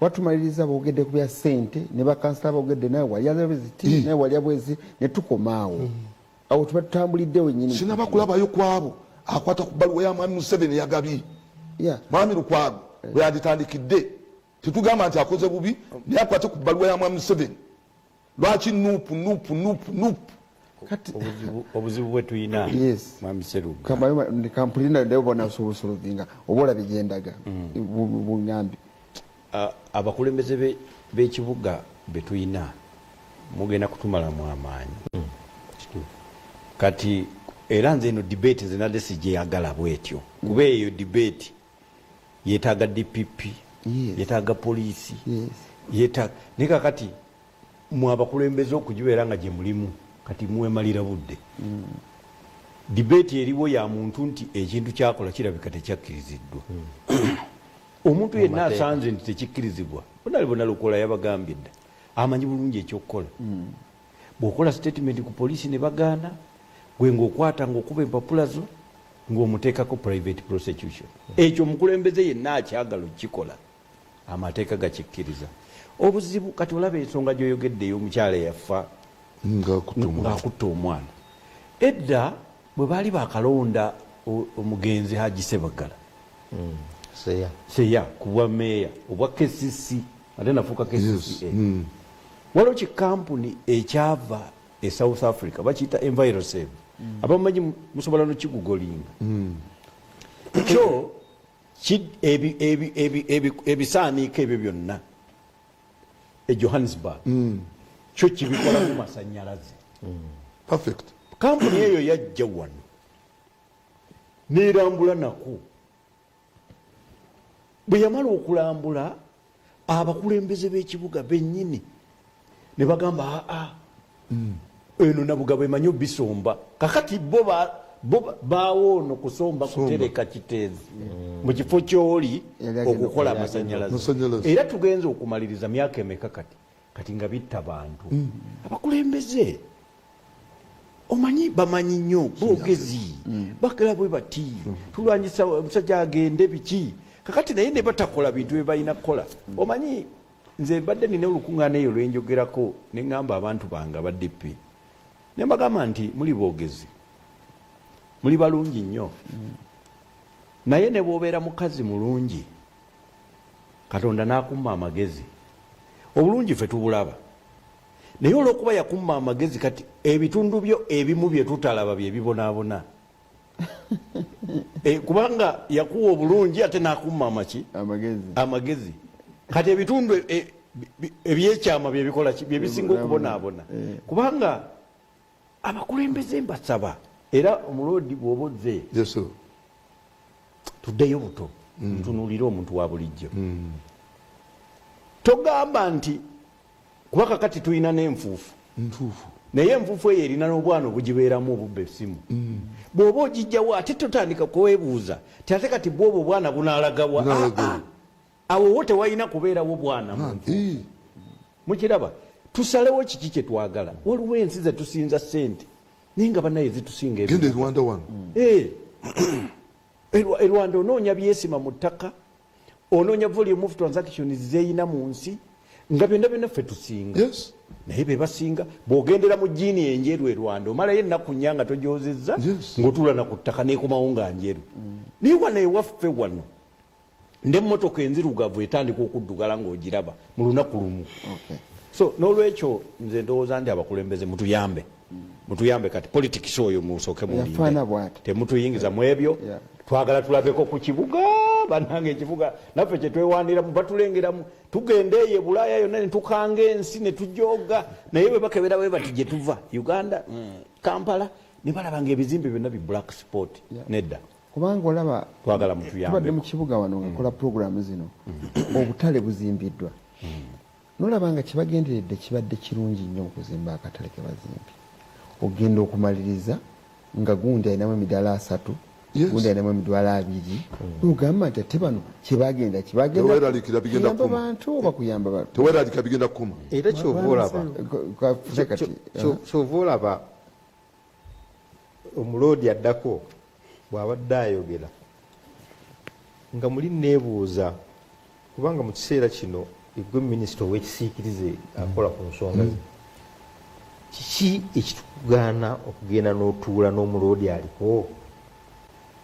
Watumaliriza boogedde ku bya ssente ne bakansala boogedde, nawe walya bweziti, nawe walya bwezi, ne tukoma awo. Awo tuba tutambulidde wennyini. Sinaba kulabayo kwabo akwata ku bbaluwa ya Mwami Museveni yagabye. Mwami Lukwago bwe yagitandikidde, tetugamba nti akoze bubi, naye akwate ku bbaluwa ya Mwami Museveni. Lwaki NUP, NUP, NUP, NUP? Obuzibu bwe tulina, Mwami Seruga, Kampulira ndabona osobola oba olabye gyendaga buŋŋambi. Abakulembeze b'ekibuga be tulina mugenda kutumalamu amaanyi. Kati era nze eno debate nze nadde sigyeyagala bwetyo, kuba eyo debate yeetaaga DPP, yeetaaga poliisi, yeetaaga. Naye kakati mwe abakulembeze okugibeera nga gye mulimu, kati mwemalira budde. Debate eriwo ya muntu nti ekintu kyakola kirabika tekyakkiriziddwa. Omuntu yenna Mateeka. asanze nti tekikkirizibwa, bonali bona lukola yabagambye dda, amanyi bulungi ekyokukola. Bw'okola statement ku poliisi ne bagaana, gwe ng'okwata ng'okuba empapula zo ng'omuteekako private prosecution. Ekyo omukulembeze yenna akyagala okukikola, amateeka gakikkiriza. Obuzibu kati olaba ensonga gy'oyogedde ey'omukyala eyafa ng'akutte omwana. Edda bwe baali bakalonda omugenzi Haji Sebagala Seya. Seya ku bwa meeya obwa KCC, ate nafuuka KCCA, waliwo kikampuni ekyava e South Africa bakiyita Envirosave. Abamanyi musobola nokigugolinga. Kyo ebisaaniiko ebyo byonna e Johannesburg kyo kibikolamu masanyalaze. Perfect. Kampuni eyo yajja wano nerambula nako. Bwe yamala okulambula, abakulembeze b'ekibuga bennyini ne bagamba, aa, eno Nabugabo emanyi obisomba. Kakati bo baawo ono kusomba kutereka Kiteezi mu kifo kyoli okukola amasanyalaze. Era tugenza okumaliriza myaka emeka kati kati nga bitta bantu. Abakulembeze omanyi bamanyi nnyo, boogezi, bagala bwe bati tulwanyisa omusajja agende biki, kakati naye ne batakola bintu bye balina kukola. Omanyi nze mbadde nina olukuŋŋaana eyo lwenjogerako ne ŋŋamba abantu bange aba DP, ne mbagamba nti muli boogezi, muli balungi nnyo, naye ne bw'obeera mukazi mulungi Katonda n'akumma amagezi, obulungi ffe tubulaba, naye olw'okuba yakumma amagezi, kati ebitundu byo ebimu bye tutalaba bye bibonaabona. Kubanga yakuwa obulungi ate n'akumma amaki? Amagezi. Kati ebitundu ebyekyama bye bikola ki? Bye bisinga okubonaabona. Kubanga abakulembeze mbasaba, era omuloodi bw'oba ozze, tuddeyo buto, ntunuulire omuntu wa bulijjo. Togamba nti kuba kakati tulina n'enfuufu, naye enfuufu eyo erina n'obwana obugibeeramu obubba essimu. Bw'oba ogijjawo ate totandika kwebuuza ti ate kati bwobwo obwana bunaalagawa? Awo wo tewalina kubeerawo bwana mu nfuufu. Mukiraba, tusalewo kiki kye twagala. Waliwo ensi ze tusinza ssente naye nga bannaye zitusinga. Genda e Rwanda wano. E Rwanda onoonya byesima mu ttaka, onoonya volume of transactions zeyina mu nsi, nga byonna byonna ffe tusinga, naye be basinga. Bw'ogendera mu jjiini enjeru e Rwanda omalayo ennaku 4 nga togyozezza, ng'otuula na ku ttaka n'ekomawo nga njeru. Naye wano ewaffe wano n'emmotoka enzirugavu etandika okuddugala ng'ogiraba mu lunaku lumu. So n'olwekyo nze ndowooza nti abakulembeze mutuyambe, mutuyambe. Kati politics oyo musooke mulinde, temutuyingiza mu ebyo. Twagala tulabeko ku kibuga. Bannange, ekibuga naffe kyetwewaniramu, batulengeramu, tugenda eyo e Bulaaya yonna ne tukanga ensi ne tujooga, naye bwe bakebera bwe bati gye tuva, Uganda, Kampala, ne balaba nga ebizimbe byonna bi black spot. Nedda. Kubanga olaba twagala mutuyambe. Tubadde mu kibuga wano nga kola puroguramu zino, obutale buzimbiddwa, nolaba nga kyebagenderedde kibadde kirungi nnyo mu kuzimba akatale ke bazimbye, ogenda okumaliriza nga gundi alinamu emidaala 30. Gundi alinamu 200,000. Nogamba nti ate bano kyebagenda Teweeraliikirira, bigenda kibagenda kukoma. bantu oba kuyamba bantu. Teweeraliikirira, bigenda kukoma. Era kyova olaba Kati kyova olaba omuloodi addako bw'abadde ayogera nga muli neebuuza, kubanga mu kiseera kino egwe minisita ow'ekisiikirize akola ku nsonga ze, kiki ekitukugaana okugenda n'otuula n'omuloodi aliko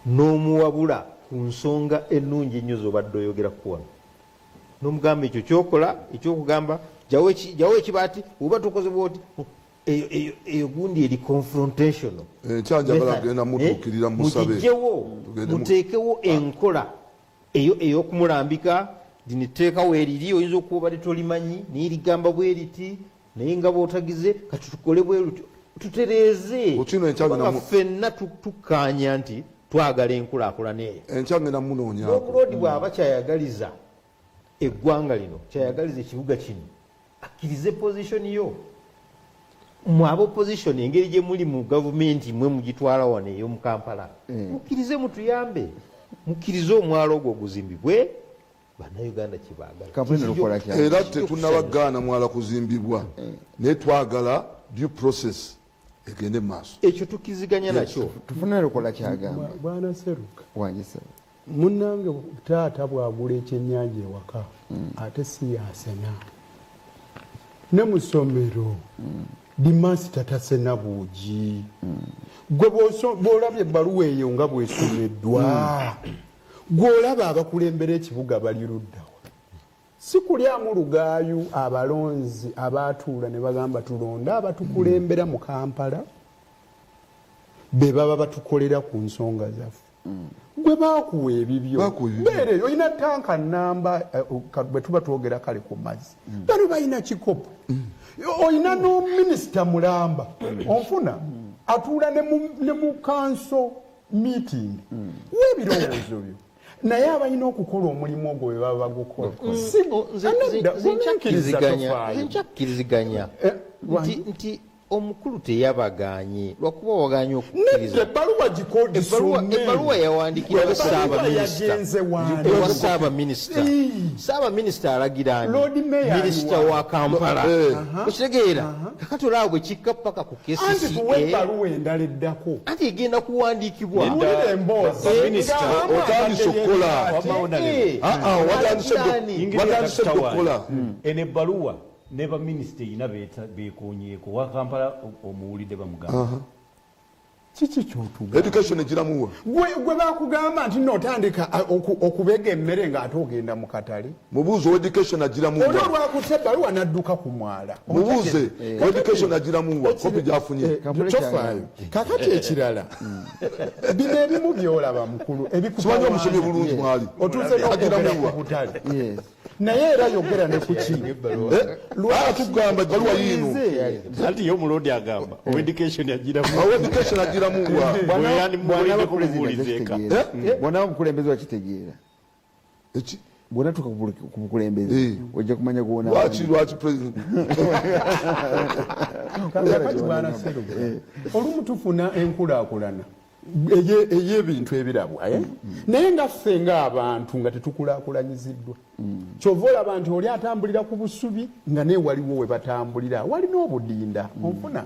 n'omuwabula ku nsonga ennungi ennyo z'obadde oyogera ku wano, n'omugamba ekyo kyokola ekyokugamba jawo ekibaati oba tukoze bwoti, eyo gundi eri confrontational. Enkya njagala kugenda mutuukirira musabe. Mugijjewo, muteekewo enkola eyo ey'okumulambika lino etteeka weeriri, oyinza okuba obadde tolimanyi naye ligamba bwe riti, naye nga bw'otagize kati tukole bwe lutyo tutereeze, Okino enkya kubanga ngenda ffenna tukkaanya nti twagala enkulaakulana eyo. Enkya ngenda munoonyaako. N'omuloodi bw'aba kyayagaliza eggwanga lino, kyayagaliza ekibuga kino, akkirize position yo. Mwe aba opposition, engeri gye muli mu gavumenti mwe mugitwala wano ey'omu Kampala, mukkirize mutuyambe, mukkirize omwalo ogwo oguzimbibwe, Bannayuganda kyebaagala. Era tetunnabagaana mwala kuzimbibwa, naye twagala due process egende mu maaso. Ekyo tukkiziganya nakyo. Tufune lukola kyagamba. Bwana Seruka. Wange sebo. Munnange, taata bw'agula ekyennyanja ewaka, ate si yasena. Ne mu ssomero headmaster tasena buugi. Gwe bw'olabye ebbaluwa eyo nga bw'esomeddwa, gw'olaba abakulembera ekibuga bali luddawa? Si kulyamu lugaayu abalonzi abaatuula ne bagamba tulonde abatukulembera mu Kampala be baba batukolera ku nsonga zaffe. Gwe baakuwa ebibyo, beereyo olina tanka namba, bwe tuba twogera kale ku mazzi, bano balina kikopo, olina n'ominisita mulamba, onfuna atuula ne mu council meeting w'ebirowoozo byo, naye abalina okukola omulimu ogwo bwe baba bagukola. Nze nkyakkiriziganya nti omukulu teyabaganye lwakuba waganye okukkiriza. Ebbaluwa. Ebbaluwa yawandikira ewa Ssaabaminisita. Ssaabaminisita alagira ani? Minisita wa Kampala. Okitegeera? Kakati olaba bwe kikka paka ku Anti tuwe KCCA. Ebbaluwa endala eddako. Anti egenda kuwandiikibwa. Wulira emboozi. Otandise okukola. Watandise okukola. Eno ebbaluwa ne baminisita erina bekonyeeko wa Kampala omuwulidde bamugamba. Kiki kyotuga? Education egiramuwa. Gwe bakugamba nti notandika okubega emmere ng'ate ogenda mu katale. Mubuuze owa education agiramuwa. Oli olwakutte ebbaluwa n'adduka ku mwala. Mubuuze owa education agiramuwa kopi gyafunye. Tofaayo. Kakati ekirala, bino ebimu byolaba mukulu. Simanyi omusomye bulungi mwali. Otuuse n'okwogera Agiramuwa. ku butale, naye era yogera ne ku ki? Tugamba ebbaluwa yiino. Anti ye omuloodi agamba owa education agiramu. Owa education agiramuwa. Mubuulizeeka. Bwonaba omukulembeze wakitegeera, bwonatuuka ku bukulembeze ojja kumanya gwona. Lwaki president? Kakati bwana Seruga, olumu tufuna enkulaakulana ey'ebintu ebirabwa, eh? Naye nga ffe ng'abantu nga tetukulaakulanyiziddwa, kyova olaba nti oli atambulira ku busubi nga naye waliwo we batambulira walina obudinda. Onfuna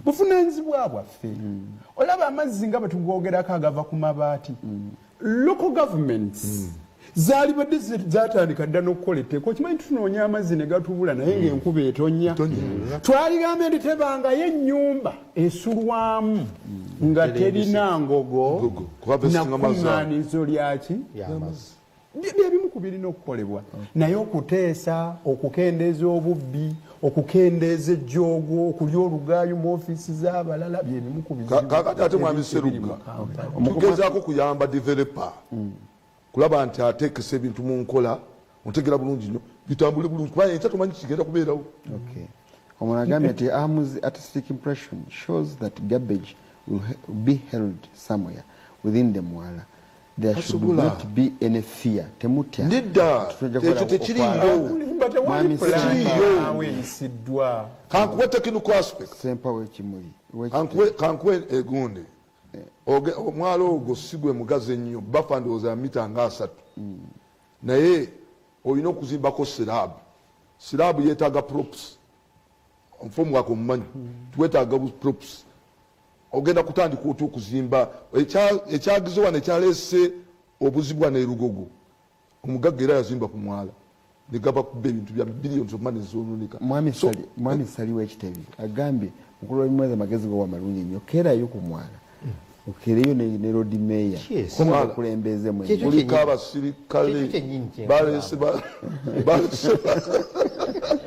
buvunaanyizibwa bwaffe. Olaba amazzi nga bwe tugogerako agava ku mabaati, local governments zaalibadde zatandika dda n'okukola etteeka. Okimanyi tunoonya amazzi ne gatubula, naye ng'enkuba etonnya. Twaligambye nti tebangayo ennyumba esulwamu nga terina ngogo Kuharvestinga amazzi ago. nakuŋŋaanizo lyaki. Byebimu ku birina okukolebwa, naye okuteesa okukendeeza obubbi, okukendeeza ejjoogo, okulya olugaayu mu ofiisi z'abalala, byebimu ku bizibu Kakati ate mwami ebiri mu Seruga, Kampala. tugezaako kuyamba developer kulaba nti ateekesa ebintu mu nkola, otegera bulungi nnyo, bitambule bulungi, kubanga enkya tomanyi kigenda kubeerawo. Okay. Omwana agambye nti Ham's artistic impression shows that garbage will be held somewhere within the mwala. There should Tasobola. not be any fear. Temutya. Nedda, Tujja ekyo kukola tekiriiyo. Olimba, tewali Mwami pulaani Tekiriiyo. naawe eyisiddwa. Kankuwe technical aspect. Sempa w'ekimuli. Kankuwe egundi. Omwala ogwo si gwe mugazi ennyo, bafa ndowooza ya mita nga 3, naye olina okuzimbako slab. Slab yeetaaga props, nfomu wako omumanyi, twetaaga props. Ogenda kutandika otya okuzimba? Ekyagize wano, ekyaleese obuzibu wano erugogo, omugagga era yazimba ku mwala negaba kuba ebintu bya billions of money zononeka. Mwami Sali w'Ekitebi agambye, mukulu w'ebimwezi, amagezi go amalungi nnyo. Keerayo ku mwala, okeereyo ne Lord Mayor okulembeze. Kuliko abasirikale balese balese.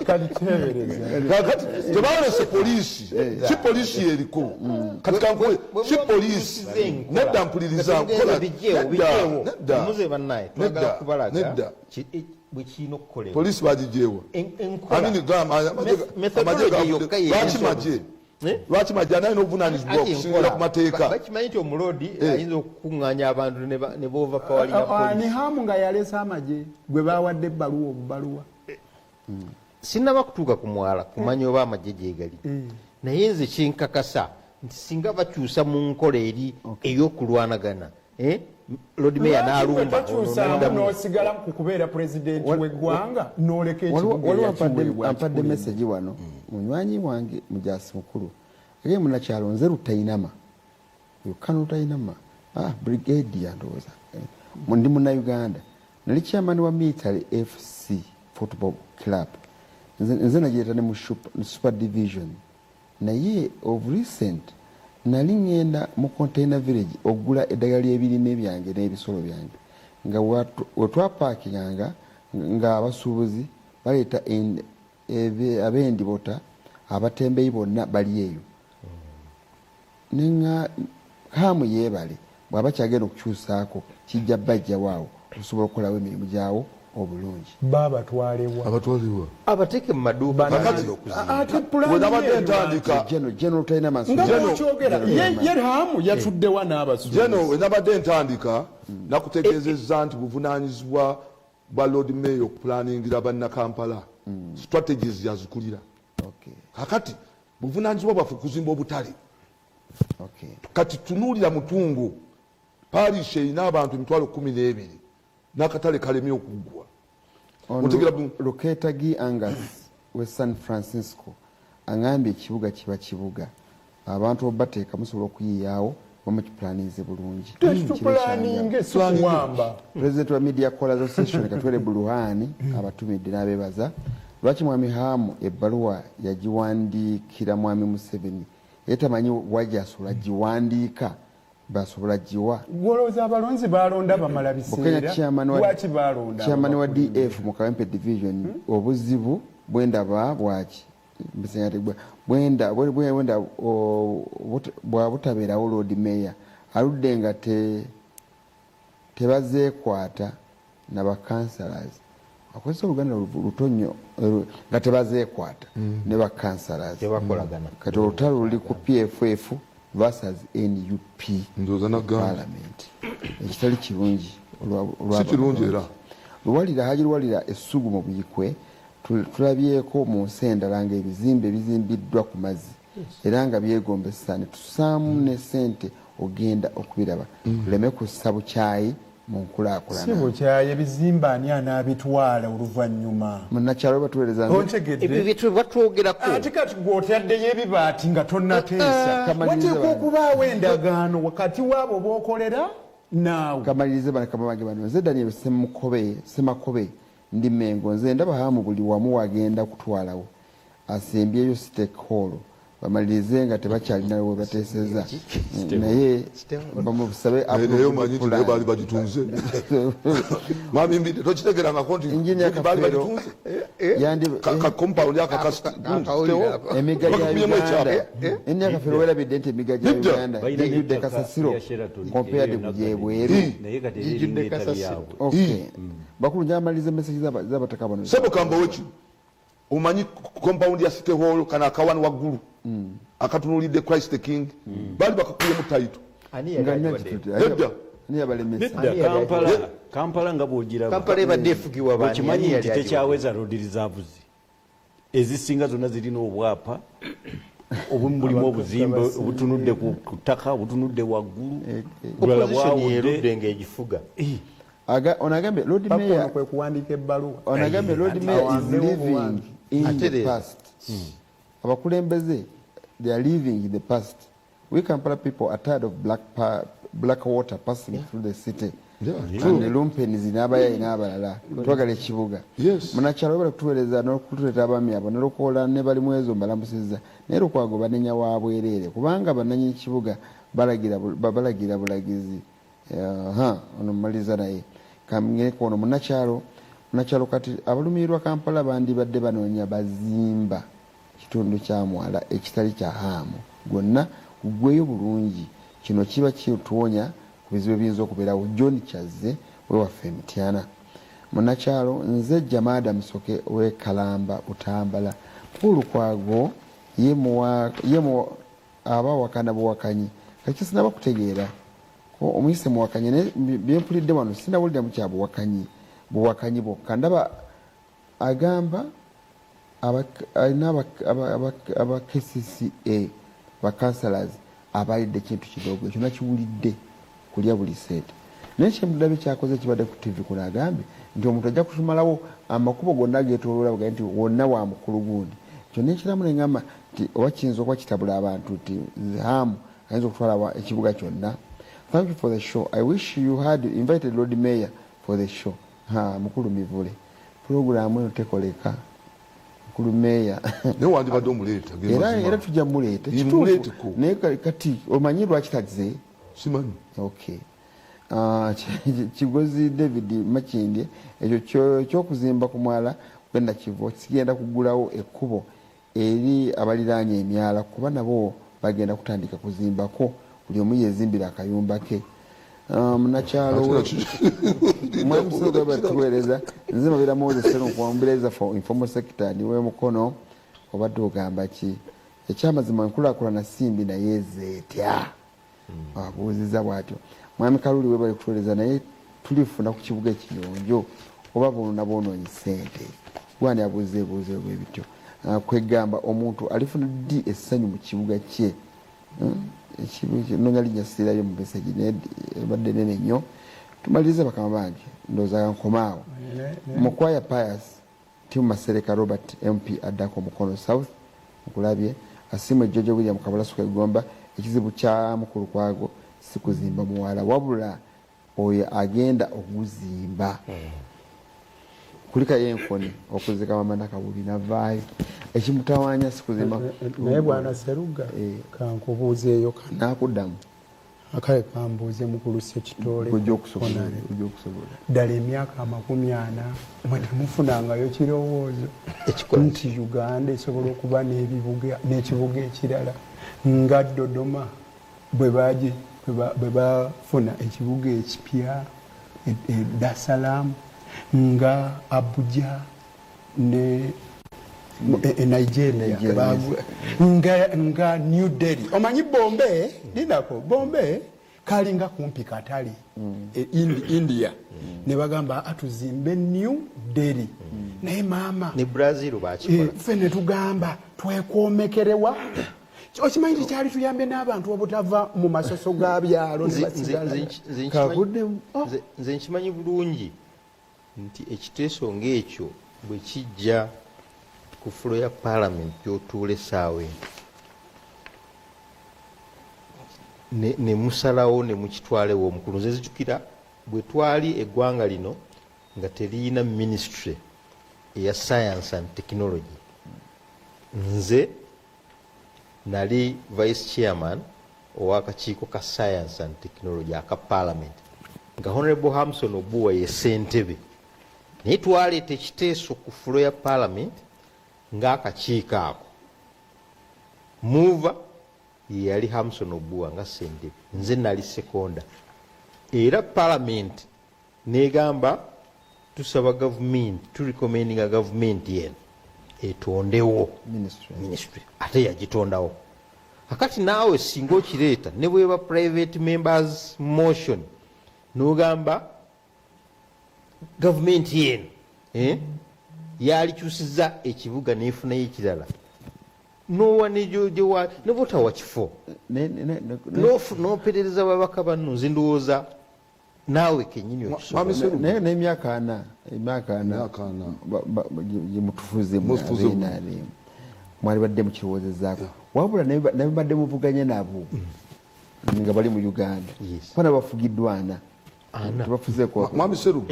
Kakati tebalese poliisi, si poliisi yeriko kati. Kankuwe, si poliisi, nedda, mpuliriza. Nedda. Muze bannaye, twagala Nedda. kubalaga Nedda. Bwe kirina okukolebwa. Poliisi bagijewa. Enkola. Amini gamba Methodology amagye yokka lwaki ye magye, lwaki magye anaye n'obuvunanyizibwa Ati okusinzira enkola. ku mateeka? Bakimanyi nti omuloodi ayinza okukuŋŋaanya abantu ne boverpowalinga Ani poliisi. Hamu nga yaleese amagye gwe bawadde ebbaluwa obubaluwa. Sinaba kutuuka ku mwala kumanya oba amagye gyegali, naye nze kyenkakasa nti singa bakyusa mu nkola eri ey'okulwanagana, Lord Mayor n'alumba ono Tokyusaamu n'oddamu. n'osigala ku kubeera pulezidenti w'eggwanga n'oleka ekibuga Waliwo eyakiweebwa ampadde akikulembera. message wano, munywanyi wange mujasi mukulu agee munakyalo nze Lutainama yokka Lutainama, brigadier ndowooza. Ndi Munnayuganda, nali chairman wa Military FC Football Club. Nze nagireeta ne mu super division, naye of recent nali ŋŋenda mu Container Village okugula eddagala ly'ebirime byange n'ebisolo byange, nga wetwapakinganga nga abasuubuzi baleeta ab'endibota, abatembeyi bonna bali eyo. Neŋa Hamu yeebale bw'aba kyagenda okukyusaako, kijja bajjawaawo okusobola okukolawo emirimu gyawo obulungi. Babatwalewa? Abatwalewa? Abateeke mu maduuka. Kakati, Ate pulaani wenabadde ye ntandika General talina maaso. Nga bwokyogera, ye Hamu yatuddewa n'abasuubuzi? Jeno, wenabadde ntandika nakutegeezezza nti buvunanyizibwa bwa Lord Mayor okupulaningira Bannakampala, strategies yazikulira. Kakati buvunanyizibwa bwaffe okuzimba obutale. Kati tunuulira Mutungo parish erina abantu 120,000 n'akatale kalemye okuggwa. Otegera Luketagi Angus we San Francisco aŋambye ekibuga kiba kibuga, abantu obateeka musobola okuyiyaawo bamukipulaninze bulungi. Tetupulaninge, si kuwamba. President wa Media Callers Association Katwere Buluhani abatumidde n'abeebaza. Lwaki mwami Hamu ebbaluwa yagiwandiikira mwami Museveni, ye tamanyi wajasobola giwandiika, basobola giwa? Gwolowooza abalonzi balonda bamala Bukenya biseera? chairman wa Lwaki balonda chairman wa DF mu Kawempe Division, obuzibu bwendaba bwaki bwenda bwenda bwa butabeerawo Lord Mayor aludde nga tebazeekwata na councillors, akozesa Oluganda luto nnyo, nga tebazeekwata ne ba councillors. Tebakolagana. Kati olutalo luli ku PFF versus NUP Ndowooza nagamba. Parliament, ekitali kirungi Si kirungi era. Luwalira, Haji Luwalira essugu mu Buyikwe, tulabyeko mu nsi endala ng'ebizimbe bizimbiddwa ku mazzi era nga byegombesa ne tussaamu ne ssente ogenda okubiraba. Tuleme kussa bukyayi mu nkulaakulana. Si bukyayi, ebizimbe ani anaabitwala oluvannyuma? Munnakyalo batuweereza. Ontegedde? Ebyo bye tuba twogerako. Ate kati gwe otaddeyo ebibaati nga tonnateesa, Kamalirize wateekwa bano. okubaawo endagaano wakati waabo b'okolera naawe. Kamalirize banakama bange bano. Nze Daniel Semukobe Semakobe, ndi Mengo. Nze ndaba Hamu buli wamu wagenda kutwalawo asembyeyo City Hall, bamalirize nga tebakyalina we bateeseza, naye bamusabe. Naye omanyi nti naye baali bagitunze, mwami Mbidde, tokitegerangako nti Engineer baali Kafeero, bagitunze ka compound Emigga gya akakasibyemu Uganda. ekyapa. Engineer Kafeero, werabidde nti emigga gya Nedda. Uganda Balina gijjudde n'ettaka kasasiro lya Sheraton compared eyo ku gyebweru. Naye kati era Gijjudde eringa etali kasasiro. yaabwe. Okay, bakulu, njamaliriza message z'abataka bano. Sebo kambawe kino, omanyi compound ya City Hall kano akawani waggulu akatunulidde Christ the King, baali bakakuyemu title. Ani yali Nga agiwadde? Nedda. Ani yabalemesa? Nedda, Kampala, Kampala nga bw'ogiraba, Kampala ebadde efugibwa baani? okimanyi Ani nti yali tekyaweza road reserves, ezisinga zonna zirina obwapa. Obumu mulimu obuzimbe obutunudde ku ttaka, obutunudde waggulu, obulala Opposition bwawudde. yerudde ng'egifuga. Ono agambye Lord Paka Mayor ono kwe kuwandiika ebbaluwa. Ono agambye Lord Mayor is Awambewo living obuwangi. in the Atereeza. past. Abakulembeze, they are living in the past. We Kampala people are tired of black water passing through the city. True. And lumpens n'abayayi n'abalala. Twagala ekibuga. Munakyalo bali kutuweereza n'okutuleeta abaami abo ne Lukoola ne Balimwezo mbalamusizza. Naye Lukwago banenya wa bwereere kubanga bannannyini kibuga balagira bulagizi. Aha, ono mmaliza naye. Kamgereko ono munnakyalo. Munnakyalo kati abalumirirwa Kampala bandibadde banoonya bazimba kitundu kya mwala ekitali kya haamu gwonna gugweyo bulungi. Kino kiba kituwonya ku bizibu ebiyinza okubeerawo. John Kyazze wewaffe Emityana. Munnakyalo nze Jamada Musoke ow'e Kalamba Butambala. Paul Lukwago ye aba wakana buwakanyi. Kati sinaba kutegeera. Ko omuyise muwakanyi, naye bye mpulidde wano sinawuliramu kya buwakanyi. Buwakanyi bwokka. Ndaba agamba alina aba KCCA ba councillors abalidde ekintu kidogo, ekyo nakiwulidde kulya buli sente. Naye kyemulabe kyakoze kibadde ku TV kuno, agambye nti omuntu ajja kusumalawo amakubo gonna geetooloola bugaye nti wonna wa mukulu gundi. Ekyo nenkiramu ne ŋŋamba nti oba kiyinza okuba kitabula abantu nti Hamu ayinza okutwala ekibuga kyonna. Thank you for the show. I wish you had invited Lord Mayor for the show. Ha, mukulu Mivule, pulogulaamu eno tekoleka. Mukulu Meya Naye wandibadde omuleeta. Era tujja muleeta. Muleeteko. Naye kati omanyi lwaki tazze? Simanyi. Okay. Kigozi David Makindye, ekyo kyokuzimba ku mwala gwenda kivo kigenda kugulawo ekkubo eri abaliraanye emyala, kuba nabo bagenda kutandika kuzimbako, buli omu yezimbira akayumba ke. Munakyalo mwemusoga batuweereza, nze Mabira Moses Serunkuwambuleeza for informal sector niwe Mukono. Obadde ogamba ki? Ekyamazima enkulaakulana simbi naye ezeetya? Abuuziza bwatyo mwami Kaluli. Webale kutuweereza, naye tulifuna ku kibuga ekiyonjo oba boona boonoonyi ssente? Gwani abuuza ebuuzo bwe bityo? Kwegamba omuntu alifuna ddi essanyu mu kibuga kye? Nonya linnya siirayo mu message, naye ebadde nene nnyo. Tumalirize bakama bange, ndowooza nkomaawo. Mukwaya Pius Timu Masereka Robert MP addako Mukono South, nkulabye. Asiimwe Jojo William Kabulasuka Egomba, ekizibu kya mukulu Kwago si kuzimba muwala, wabula oyo agenda okuguzimba. Kulikayo enkoni okuzika mama Nakabubi navaayo, ekimutawaanya si kuzimba. Naye bwana Seruga, kankubuuzeeyo kano. Nakuddamu. Akale kambuuze mukulu Sekitole. Ojja okusobola, ojja okusobola. Ddala emyaka 40 mwe temufunangayo kirowoozo nti Uganda esobola okuba n'ebibuga n'ekibuga ekirala nga Dodoma bwe bafuna ekibuga ekipya e Dar es Salaam, nga Abuja ne Nigeria, Nigeria, nga New Delhi? Omanyi Bombe, lindako, Bombe kalinga kumpi katale India, ne bagamba atuzimbe New Delhi, naye maama Ne Brazil bakikola. Ffe ne tugamba twekwomekerewa. Okimanyi nti kyali tuyambye n'abantu obutava mu masoso ga byalo ne basigala. Nze nkimanyi bulungi nti ekiteeso ng'ekyo bwe kijja ku floor ya parliament gyotuula essaawa eno ne musalawo ne mukitwala ew'omukulu. Nze nzijukira bwe twali eggwanga lino nga teriyina ministry eya science and technology, nze nali vice chairman ow'akakiiko ka science and technology aka parliament, nga Honorable Hamson Obuwa ye ssentebe, naye twaleeta ekiteeso ku floor ya parliament ng'akakiiko ako. Mover ye yali Hamson Obuwa nga ssentebe, nze nali seconder, era parliament negamba tusaba gavumenti, turecommendinga gavumenti eno etondewo ministry, ate yagitondawo. Akati naawe singa okireeta ne bweba private members motion, nogamba gavumenti eno yalikyusiza ekibuga nefunayo ekirala. Nowa nejojewa nebotawa kifo noperereza babaka banno, nze ndowooza naawe kenyini. Naye n'emyaka 40, emyaka 40 gyemutufuze mu mwali badde mukirowoozezaako, wabula nabibadde muvuganya nabo nga bali mu Uganda, fana bafugiddwa ana, tebafuzeeko,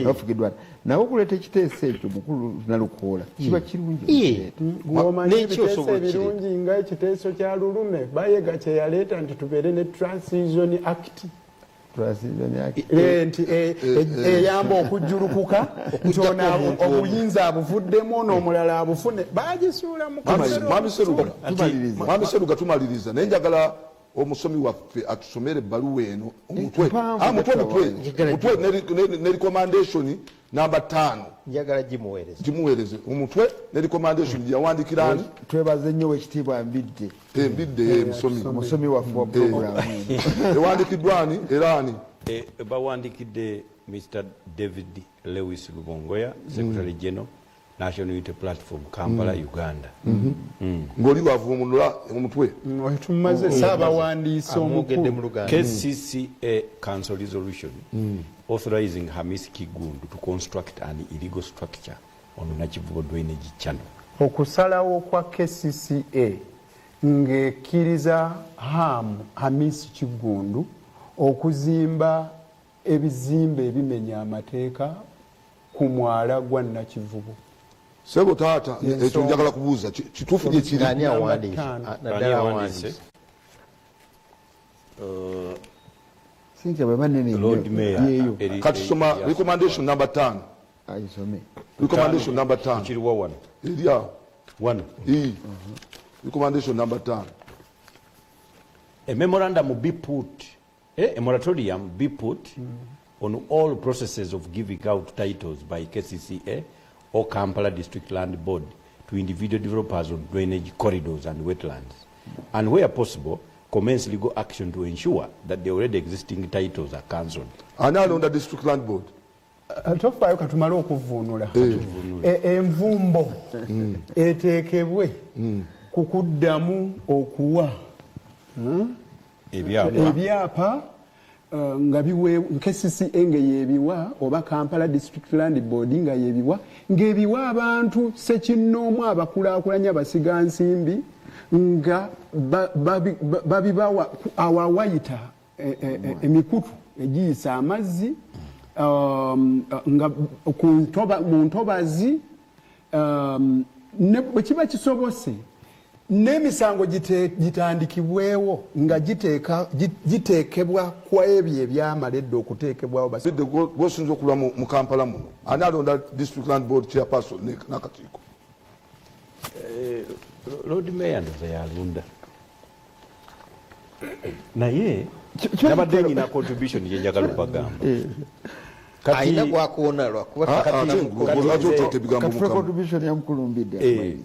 bafugiddwa ana. Nawe okuleeta ekiteeso ekyo, mukulu Nalukoola, kiba kirungi. Gwomanyi ebiteeso ebirungi nga ekiteeso kya Lulume Bayega kyeyaleeta nti tubeere ne Transition Act nti eyamba okujjulukuka nti ono obuyinza abuvuddemu, ono omulala abufune, bagisuula. Mwami Seruga, tumaliriza, naye njagala omusomi waffe atusomere ebbaluwa eno omutwe mutwe ne recommendation namba 5. Njagala gimuweereze. Gimuweereze omutwe ne recommendation gyeyawandikirani. Twebaze nnyo wekitiibwa Mbidde. Mbidde musomi. Omusomi waffe wa programu. Ewandikiddwa ani era ani? Bawandikidde Mr David Lewis Lubongoya, Secretary General, National Unity Platform, Kampala, Uganda. Ng'oli bwavumulula omutwe. Tumaze, saabawandiisi omukulu. KCCA Council resolution authorizing Hamis Kigundu to construct an illegal structure on Nakivubo drainage channel. Okusalawo kwa KCCA ng'ekkiriza Ham Hamis Kigundu okuzimba ebizimbe ebimenya amateeka ku mwala gwa Nakivubo. Sebo taata, ekyo njagala kubuuza, kituufu gye kiri? Ani awandiise? Naddala awandiise. Sinja bwe banene. Lord Mayor. Yeeyo. Kati soma recommendation number 5. Ayisome. Recommendation number 5. Kiriwa wano? Eri awo. Wano. Recommendation number 5. A memorandum be put, a moratorium be put on all processes of giving out titles by KCCA or Kampala District Land Board to individual developers on drainage corridors and wetlands, and where possible, commence legal action to ensure that the already existing titles are cancelled. Ani alonda District Land Board? Tofaayo, katumale okuvvuunula. Envumbo eteekebwe ku kuddamu okuwa ebyapa ebyapa nga biwe KCCA nga yebiwa oba Kampala District Land Board nga yebiwa, ng'ebiwa abantu sekinnoomu abakulaakulanya basigansimbi nga babibawa awo awayita emikutu egiyisa amazzi, nga mu ntobazi, bwe kiba kisobose n'emisango gitandikibwewo nga giteekebwa ku ebyo ebyamala edda okuteekebwawo. Gwosinza okulwa mu Kampala muno, ani alonda District Land Board chairperson n'akakiiko? Lord Mayor ndoza yalunda, naye nabadde nyina contribution gyenjagala okubagamba. Alina gwakuwona lwakuba. Lwaki oteeka ebigambo Katufe mukamwa? Contribution ya mukulu Mbidde.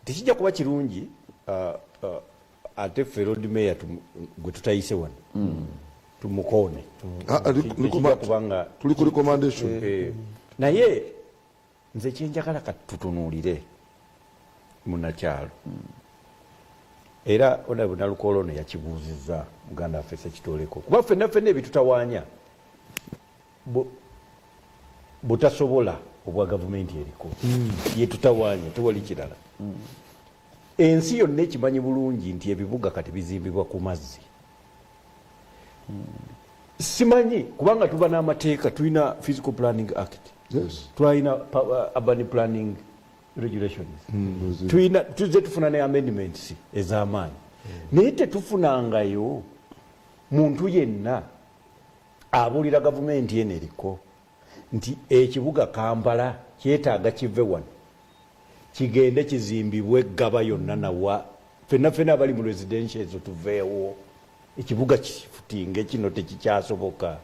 Tekijja kuba kirungi, ate ffe Lord Mayor gwe tutayise wano tumukoone. Tekijja kubanga Tuli ku recommendation. Naye nze kyenjagala kati tutunuulire munakyalo, era Honorable Nalukoola ono yakibuuzizza muganda waffe Sekitoleko, kuba ffenna ffenna ebitutawaanya butasobola obwa gavumenti eriko yetutawaanya, tewali kirala. Ensi yonna ekimanyi bulungi nti ebibuga kati bizimbibwa ku mazzi. Simanyi kubanga tuba n'amateeka, tulina Physical Planning Act, twalina urban planning regulations, tulina, tuzze tufuna ne amendments ez'amaanyi, naye tetufunangayo muntu yenna abuulira gavumenti eno eriko nti ekibuga Kampala kyetaaga kive wano kigende kizimbibwe Gaba yonna, nawa fenna fenna abali mu residential ezo tuveewo, ekibuga kifutinge, kino tekikyasoboka.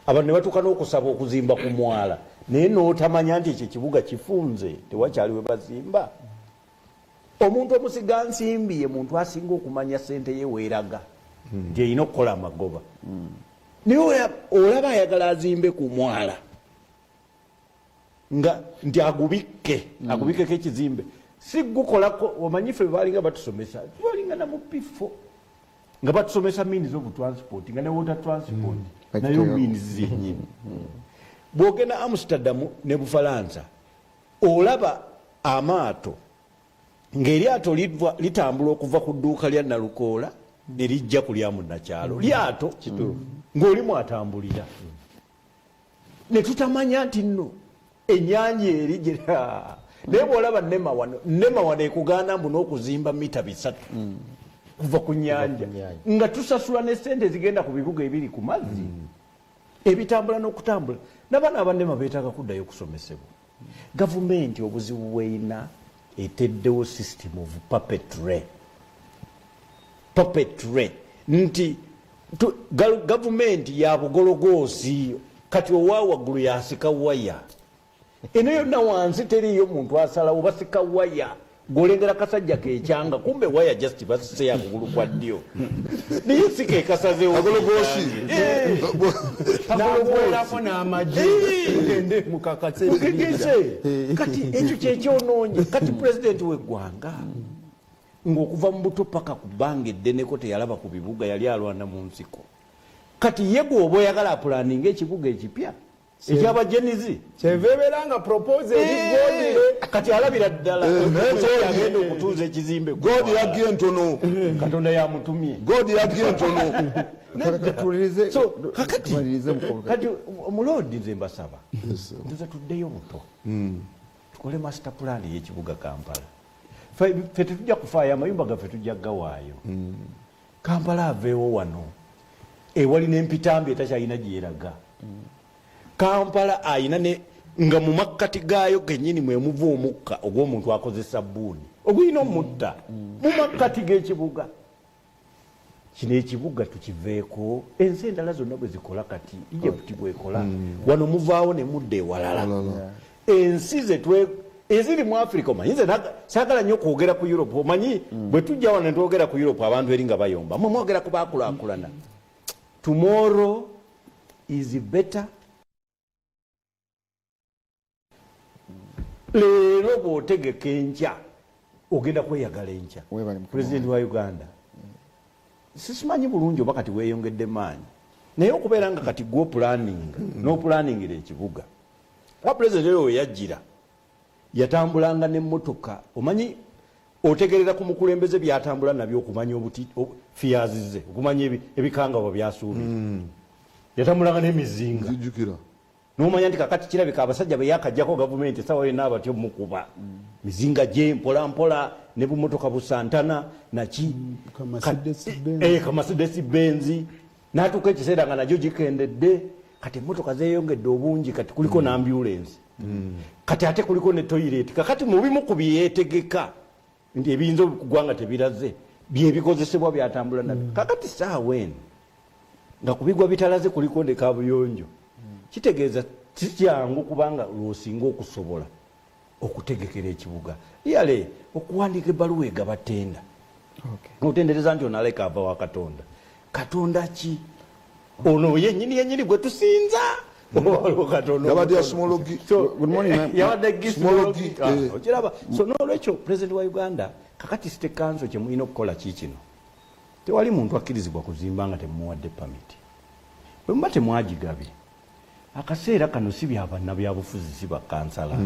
Abantu ne batuuka n'okusaba okuzimba ku mwala, naye n'otamanya nti ekyo ekibuga kifunze, tewakyali we bazimba. Omuntu omusiga nsimbi ye muntu asinga okumanya sente ye weeraga nti erina okukola amagoba, naye olaba ayagala azimbe ku mwala nga nti agubikke, agubikkeko ekizimbe. Si gukolako. Omanyi ffe balinga batusomesa, tubalinga na mu P4 nga batusomesa means of transport, nga ne water transport nayo means zenyini. Bwogenda Amsterdam ne Bufalansa, olaba amaato ng'eryato litambula okuva ku dduuka lya Nalukoola ne lijja ku lya munnakyalo, lyato ng'olimu atambulira, ne tutamanya nti nno ennyanja eri naye bw'olaba NEMA wano, NEMA wano ekugaana mbu n'okuzimba mita 300 kuva ku nnyanja, nga tusasula ne sente ezigenda ku bibuga ebiri ku mazzi ebitambula n'okutambula. N'abaana aba NEMA beetaaga kuddayo okusomesebwa. Gavumenti obuzibu bweyina, eteddewo system of puppetry, puppetry nti gavumenti ya bugologoosi. Kati owa waggulu yasika waya eno yonna, wansi teriiyo muntu asalawo, basika waya. Golengera kasajja kekyanga, kumbe waya just basise akugulu kwa ddyo, naye si ke kasazeewo. Kagologoosi. Nagwerako n'amagye, mugende mukakase. Mukekese. Kati ekyo kyekyonoonye. Kati pulezidenti w'eggwanga ng'okuva mu buto paka ku bbanga eddeneko teyalaba ku bibuga, yali alwana mu nsiko. Kati ye gweoba oyagala apulaninga ekibuga ekipya ekyabajenizi. Kyeva ebeera nga propose eri godire. Kati alabira ddala omusajja agenda okutuuza ekizimbe. God yaggye entono. Katonda yamutumye. God yaggye entono. So kakati kati omuloodi, nze mbasaba, ntuza tuddeyo buto, tukole master plan y'ekibuga Kampala. Ffe tetujja kufaayo, amayumba gaffe tujja gawaayo. Kampala aveewo wano ewali n'empitambi etakyalina gyeraga. Kampala ayina ne nga mu makkati gaayo gennyini mwemuva omukka ogw'omuntu akozesa sabbuuni ogulina omutta mu makkati g'ekibuga kino. Ekibuga tukiveeko. Ensi endala zonna bwe zikola, kati Egypt bwekola, wano muvaawo ne mudda ewalala. Ensi zetwe eziri mu Africa, omanyi nze saagala nnyo okwogera ku Europe. Omanyi bwe tujja wano netwogera ku Europe, abantu eri nga bayomba, mwe mwogera ku bakulaakulana. Tomorrow is better. Leero bw'otegeka enkya, ogenda kweyagala enkya. Pulezidenti wa Uganda, sisimanyi bulungi oba kati weeyongedde maanyi, naye okubeera nga kati gwe opulaninga n'opulaningira ekibuga, kuba pulezidenti oyo we yajjira yatambulanga n'emmotoka. Omanyi otegerera ku mukulembeze byatambula nabyo okumanya obuti fiyazize, okumanya ebikangabwa byasuubira. Yatambulanga n'emizinga. Nzijukira. Nomanya nti kakati kirabika abasajja be yakajjako gavumenti esawa yonna abatyo mukuba mizinga gye mpola mpola ne bumotoka busantana naki. Kamercedes Benz natuuka ekiseera nga nagyo gikendedde. Kati emotoka zeyongedde obungi, kati kuliko n'ambulensi, kati ate kuliko ne toilet. Kakati mu bimu ku byetegeka nti ebiyinza okugwa nga tebiraze byebikozesebwa byatambula nabyo. Kakati saawa eno nga kubigwa bitalaze kuliko ne kabuyonjo, kitegeeza si kyangu, kubanga lwosinga okusobola okutegekera ekibuga yale okuwandiika ebbaluwa egaba tenda, otendereza nti onaleka ava wa Katonda. Katonda ki ono yenyini yenyini gwe tusinza? Oba waliwo Katonda? Yabadde ya Smologi. Good morning, ma'am. Yabadde. Smologi, Okiraba? So nolwekyo president wa Uganda, kakati city council kyemulina okukola kiikino: tewali muntu akkirizibwa kuzimba nga temuwadde pamiti. Bwe muba temwagigabye akaseera kano, si byabannabyabufuzi, si bakansala.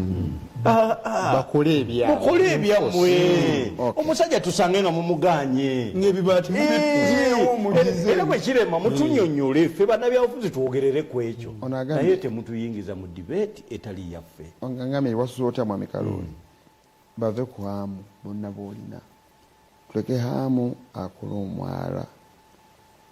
Bakole ebyabwe. Mukole ebyammwe. Omusajja tusange nga mumuganye. Ng'ebibaati mubikuzeewo mugize. Era bwe kirema, mutunyonyole ffe bannabyabufuzi twogerere ku ekyo. Ono agambye- Naye temutuyingiza mu debate etali yaffe. Ngambye wasuza otya mwami Kaloli? Bave ku Hamu bonna boolina, tuleke Hamu akole omwala.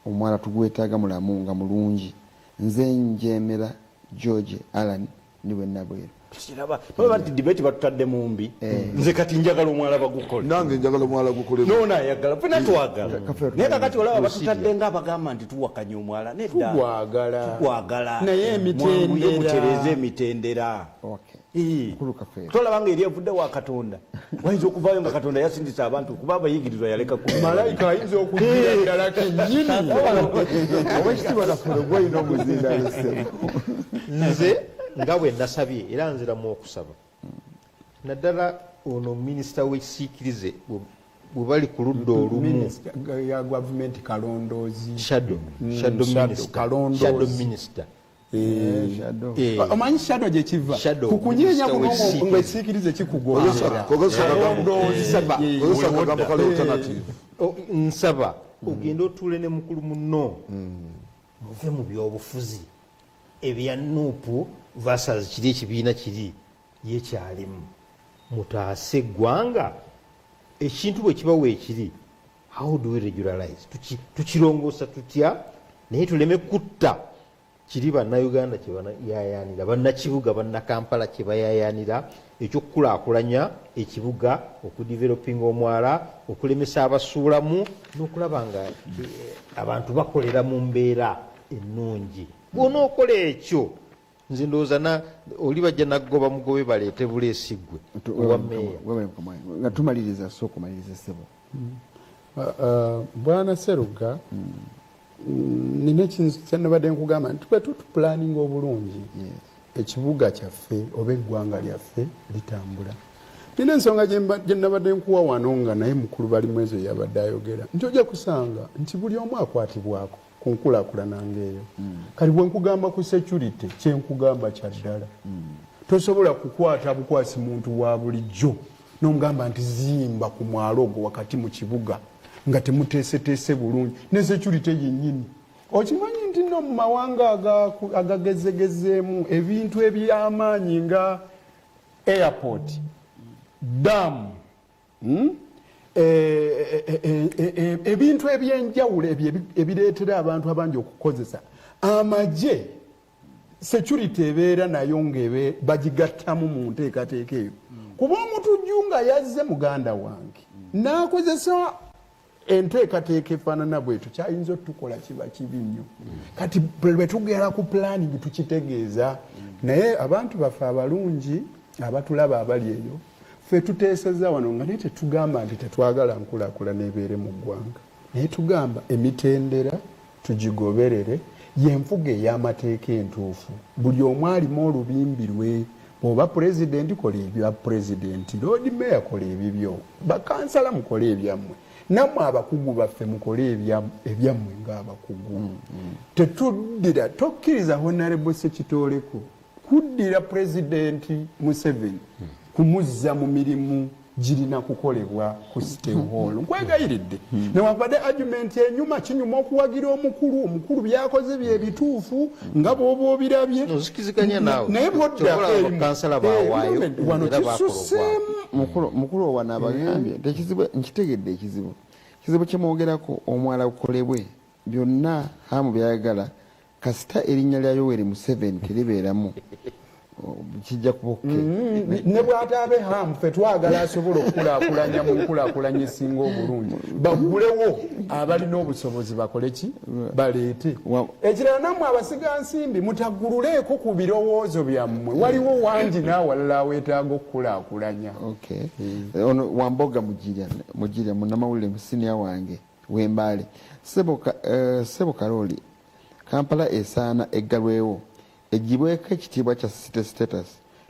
Omwala tugwetaaga mulamu nga mulungi. Nze njemera George Allan ndi Nabweru. Kiraba baba nti debate batutadde mu mbi. Nze kati njagala omwala bagukole. Nange njagala omwala gukole. Noona ayagala, fena twagala. Kafe. Naye kakati olaba batutadde nga abagamba nti tuwakanya omwala. Nedda. Tugwagala. Tugwagala. Naye emitendera. Mwanguye mutereeze emitendera. Mukulu Kafeero. Tolaba nga eri evudde wa Katonda, wayinza okuvaayo nga Katonda yasindisa abantu, kuba abayigirizwa yaleka ku Malayika ayinza okugira ddala kennyini. Owekitiibwa Kafeero, gwolina omuzinda ssebo. Nze nga bwe nasabye era nziramu okusaba, naddala Ono minisita w'ekisiikirize bwe bali ku ludda olumu. Minisita ya gavumenti kalondoozi. Shadow. Shadow, Shadow minister. kalondoozi. Shadow minister. Omanyi shadow gye kiva Shadow, ku kunyeenya minister kuno w'ekisiikirize. nga ekisiikirize kikugoberera. Kozesa akagambo- Nsaba. kozesa akagambo kale alternative. Nsaba ogende otuule ne mukulu munno, muve mu byobufuzi ebya NUP versus kiri ekibiina kiri yekyalimu, mutaase eggwanga. Ekintu bwe kiba weekiri, how do we regularize? Tukirongoosa tutya naye tuleme kutta kiri Bannayuganda kye bayayaanira, bannakibuga, bannakampala kye bayayaanira, ekyokukulaakulanya ekibuga, okudevelopinga omwala, okulemesa abasuulamu n'okulaba nga abantu bakolera mu mbeera ennungi. Bw'onookola ekyo, nze ndowooza oli bajja naggoba mugobe, baleete buleesiggwe owa meeya. Nga tumaliriza, sooka omaliriza, ssebo. Bwana Seruga, nina ekintu kyenabadde nkugamba nti bwe tutupulaninga obulungi ekibuga kyaffe oba eggwanga lyaffe litambula. Nina ensonga gye nabadde nkuwa wano nga naye mukulu Balimwezo yabadde ayogera nti ojja kusanga nti buli omu akwatibwako ku nkulaakulana ng'eyo. Kati bwe nkugamba ku security, kyenkugamba kya ddala. Tosobola kukwata bukwasi muntu wa bulijjo n'omugamba nti zimba ku mwalo ogwo wakati mu kibuga nga temuteeseteese bulungi ne security yennyini. Okimanyi nti no mu mawanga agagezegezeemu ebintu eby'amaanyi nga airport, dam, ebintu ebyenjawulo ebyo ebireetera abantu abangi okukozesa amagye, security ebeera nayo ng'ebe bagigattamu mu nteekateeka eyo, kuba omutujju nga yazze, muganda wange, n'akozesa enteekateeka efaanana bwetyo, kyayinza otukola kiba kibi nnyo. Kati bwe tugera ku planning tukitegeeza, naye abantu baffe abalungi abatulaba abali eyo, ffe tuteeseza wano nga naye tetugamba nti tetwagala nkulaakulana ebeere mu ggwanga, naye tugamba emitendera tugigoberere, yenfuga ey'amateeka entuufu. Buli omu alimu olubimbi lwe. Bw'oba pulezidenti, kola ebya pulezidenti, Lord Mayor kola ebibyo, bakansala mukole ebyammwe, nammwe abakugu baffe mukole ebyammwe ng'abakugu. Tetuddira, tokkiriza Honorable Sekitooleko kuddira Pulezidenti Museveni kumuzza mu mirimu girina kukolebwa ku City Hall. Nkwegayiridde, newankubadde argument enyuma, kinyuma okuwagira omukulu, omukulu byakoze bye bituufu nga bw'oba obirabye. Nzikiziganya naawe. Naye Kyova olaba bakansala baawaayo, wano era bakola. kisuseemu. Mukulu owana abagambye nti ekizibu nkitegedde. Ekizibu kyemwogerako, omwala gukolebwe, byonna Hamu byayagala, kasita erinnya lya Yoweri Museveni teribeeramu, kijja kuba okay. Ne bw'ataabe Hamu, ffe twagala asobola okukulaakulanya mu nkulaakulanya esinga obulungi. Baggulewo abalina obusobozi bakole ki, baleete ekirala. Nammwe abasigansimbi mutaggululeeko ku birowoozo byammwe, waliwo wangi n'awalala aweetaaga okukulaakulanya. Okay. Ono Wamboga Mugirya, Mugirya munnamawulire musiniya wange w'Embaale. Sebo Karoli, Kampala esaana eggalwewo, egibweko ekitiibwa kya city status,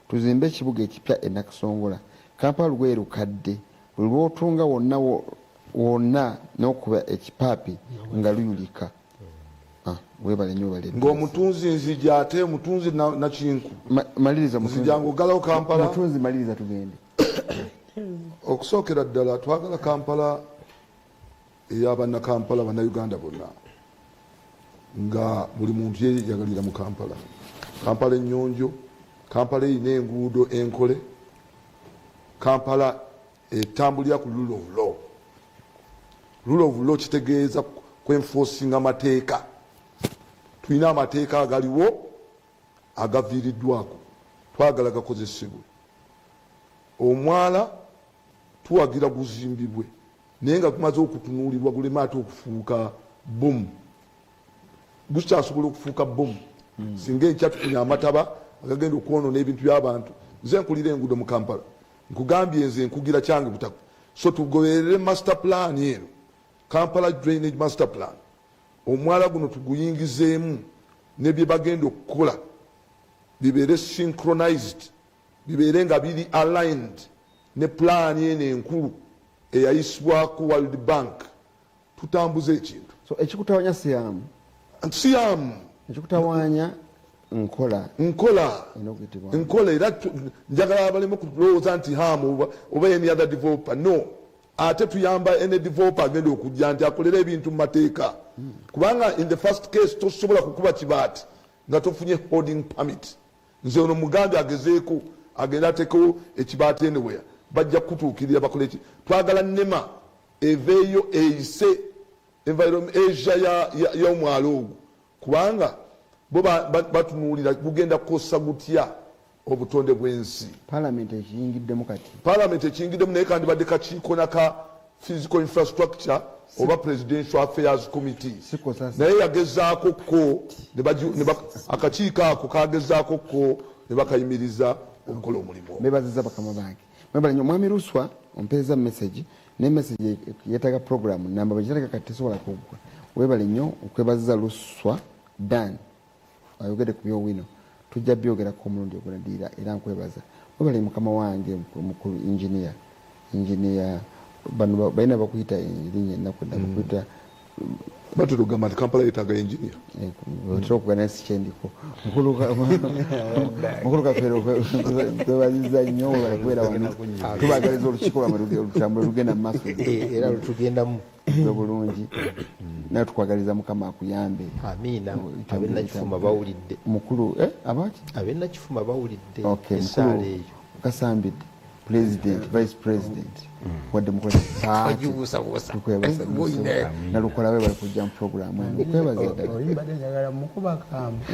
tuzimbe ekibuga ekipya e Nakasongola. Kampala lugoye lukadde, buli lwotunga wonna wonna n'okuba ekipaapi nga luyulika. Ah, webale nnyo, webale. Ng'omutunzi nzija, ate omutunzi nakinku. Maliriza. Nzija ng'oggalawo Kampala. Mutunzi, maliriza tugende. Okusookera ddala, twagala Kampala ey'abannakampala, Bannayuganda bonna, nga buli muntu yeyagalira mu Kampala, Kampala ennyonjo, Kampala erina enguudo enkole, Kampala etambulira ku rule of law. Rule of law kitegeeza kwenforcinga amateeka. Tulina amateeka agaliwo agaviiriddwako, twagala gakozesebwe. Omwala tuwagira guzimbibwe, naye nga gumaze okutunuulirwa, guleme ate okufuuka bomu. Gukyasobola okufuuka bomu singa enkya tufunye amataba agagenda okwonoona ebintu by'abantu. Nze nkulira enguudo mu Kampala, nkugambye, nze nkugira kyange butaka. So tugoberere master plan eno, Kampala Drainage Master Plan. Omwala guno tuguyingizeemu ne bye bagenda okukola bibeere synchronized, bibeere nga biri aligned. Ne pulaani eno enkulu eyayisibwako World Bank, tutambuze ekintu. So ekikutawanya siyamu? Siyamu. Ekikutawanya nkola. Nkola. Erina okuyitibwa. Nkola. Era njagala abaleme kulowooza nti Ham oba any other developer. No, ate tuyamba any developer agenda okujja nti akolere ebintu mu mateeka, kubanga in the first case tosobola kukuba kibaati nga tofunye holding permit. Nze ono mugambi agezeeko agende atekewo ekibaati anywhere, bajja kutuukirira bakole ki. Twagala NEMA eveeyo eyise environment asia y'omwalo ogwo, kubanga bo batunuulira gugenda kukosa gutya obutonde bw'ensi. Palamenti ekiyingiddemu kati. Palamenti ekiyingiddemu, naye kandibadde kakiiko naka physical infrastructure oba Presidential Affairs Committee, naye yagezaako ko akakiiko ako kagezaako ko ne bakayimiriza okukola omulimu. Bebaziza bakama bange, mwebale nnyo. Mwami Luswa, ompeereza message, ne message yetaaga program namba bwekitandika kati tesobola kuggwa. Webale nnyo okwebaziza Luswa Dan, ayogedde ku byowino, tujja byogerako omulundi oguladdirira. Era nkwebaza, webale mukama wange mukulu engineer. Engineer, bano balina bakuyita erinnya ennaku edda bakuyita. Batera okugamba nti Kampala yetaaga engineer. Otera okugana si kyendiko. Mukulu Kafeero, kwebaziza nnyo, webale kubeera wano. Tubagaliza olukiiko lwamwe lutambule lugenda mu maaso. Era lutugendamu. Lwe bulungi, naye tukwagaliza Mukama akuyambe. Amiina. Abenakifuma bawulidde. Mukulu, abaki? Abenakifuma bawulidde. Okay, esaala mukulu eyo. Kasambidde president, vice president, wadde mukola. Ogibuusabuusa. Tukwebaza. Nalukola, we bali kujja mu programu eno, okwebaza ddala. Oli mbadde njagala mukubakamba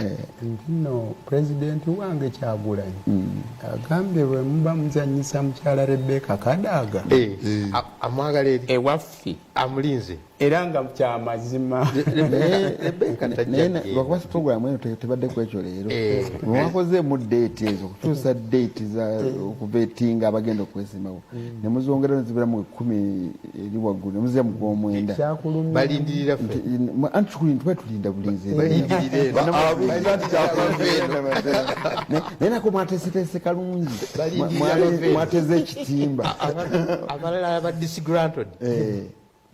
nti nno pulezidenti wange Kyagulanyi agambye bwe muba muzanyisa mukyala Rebeka Kadaga. Amwagala eri. Ewaffe. Amulinze. Era nga kyamazima. Naye lwakuba programu eno tebadde ku ekyo leero. Mwakozeemu date ezo okukyusa date za okuvetinga abagenda okwesimbawo, ne muzongera nezibera mu 10 eri waggulu, ne muzira mu gwomwenda. Kyakulumya. Balindirira ffe. Anti tuba tulinda bulinzi. Balindirira eno. Abuuza nti Naye nako mwateeseteese kalungi. Balindirira bave eno. Mwateze ekitimba. Abalala aba disgruntled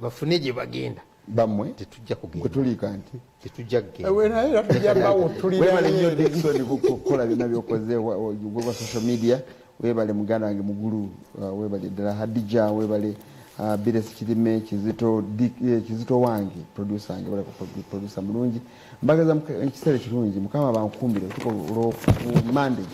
bafune gye bagenda. Bammwe. Tetujja kugenda. Kwetuliika nti Tetujja kugenda. Ewe naye era tujja bawo. Webale nnyo Dickson kukola byonna byokoze gwa social media. Webale muganda wange mugulu, webale ddala. Hadija, webale. Bires Kirime Kizito, Kizito wange, producer wange, webale producer mulungi. Mbagaza ekiseera ekirungi, Mukama bankumbire otuka olwo Monday.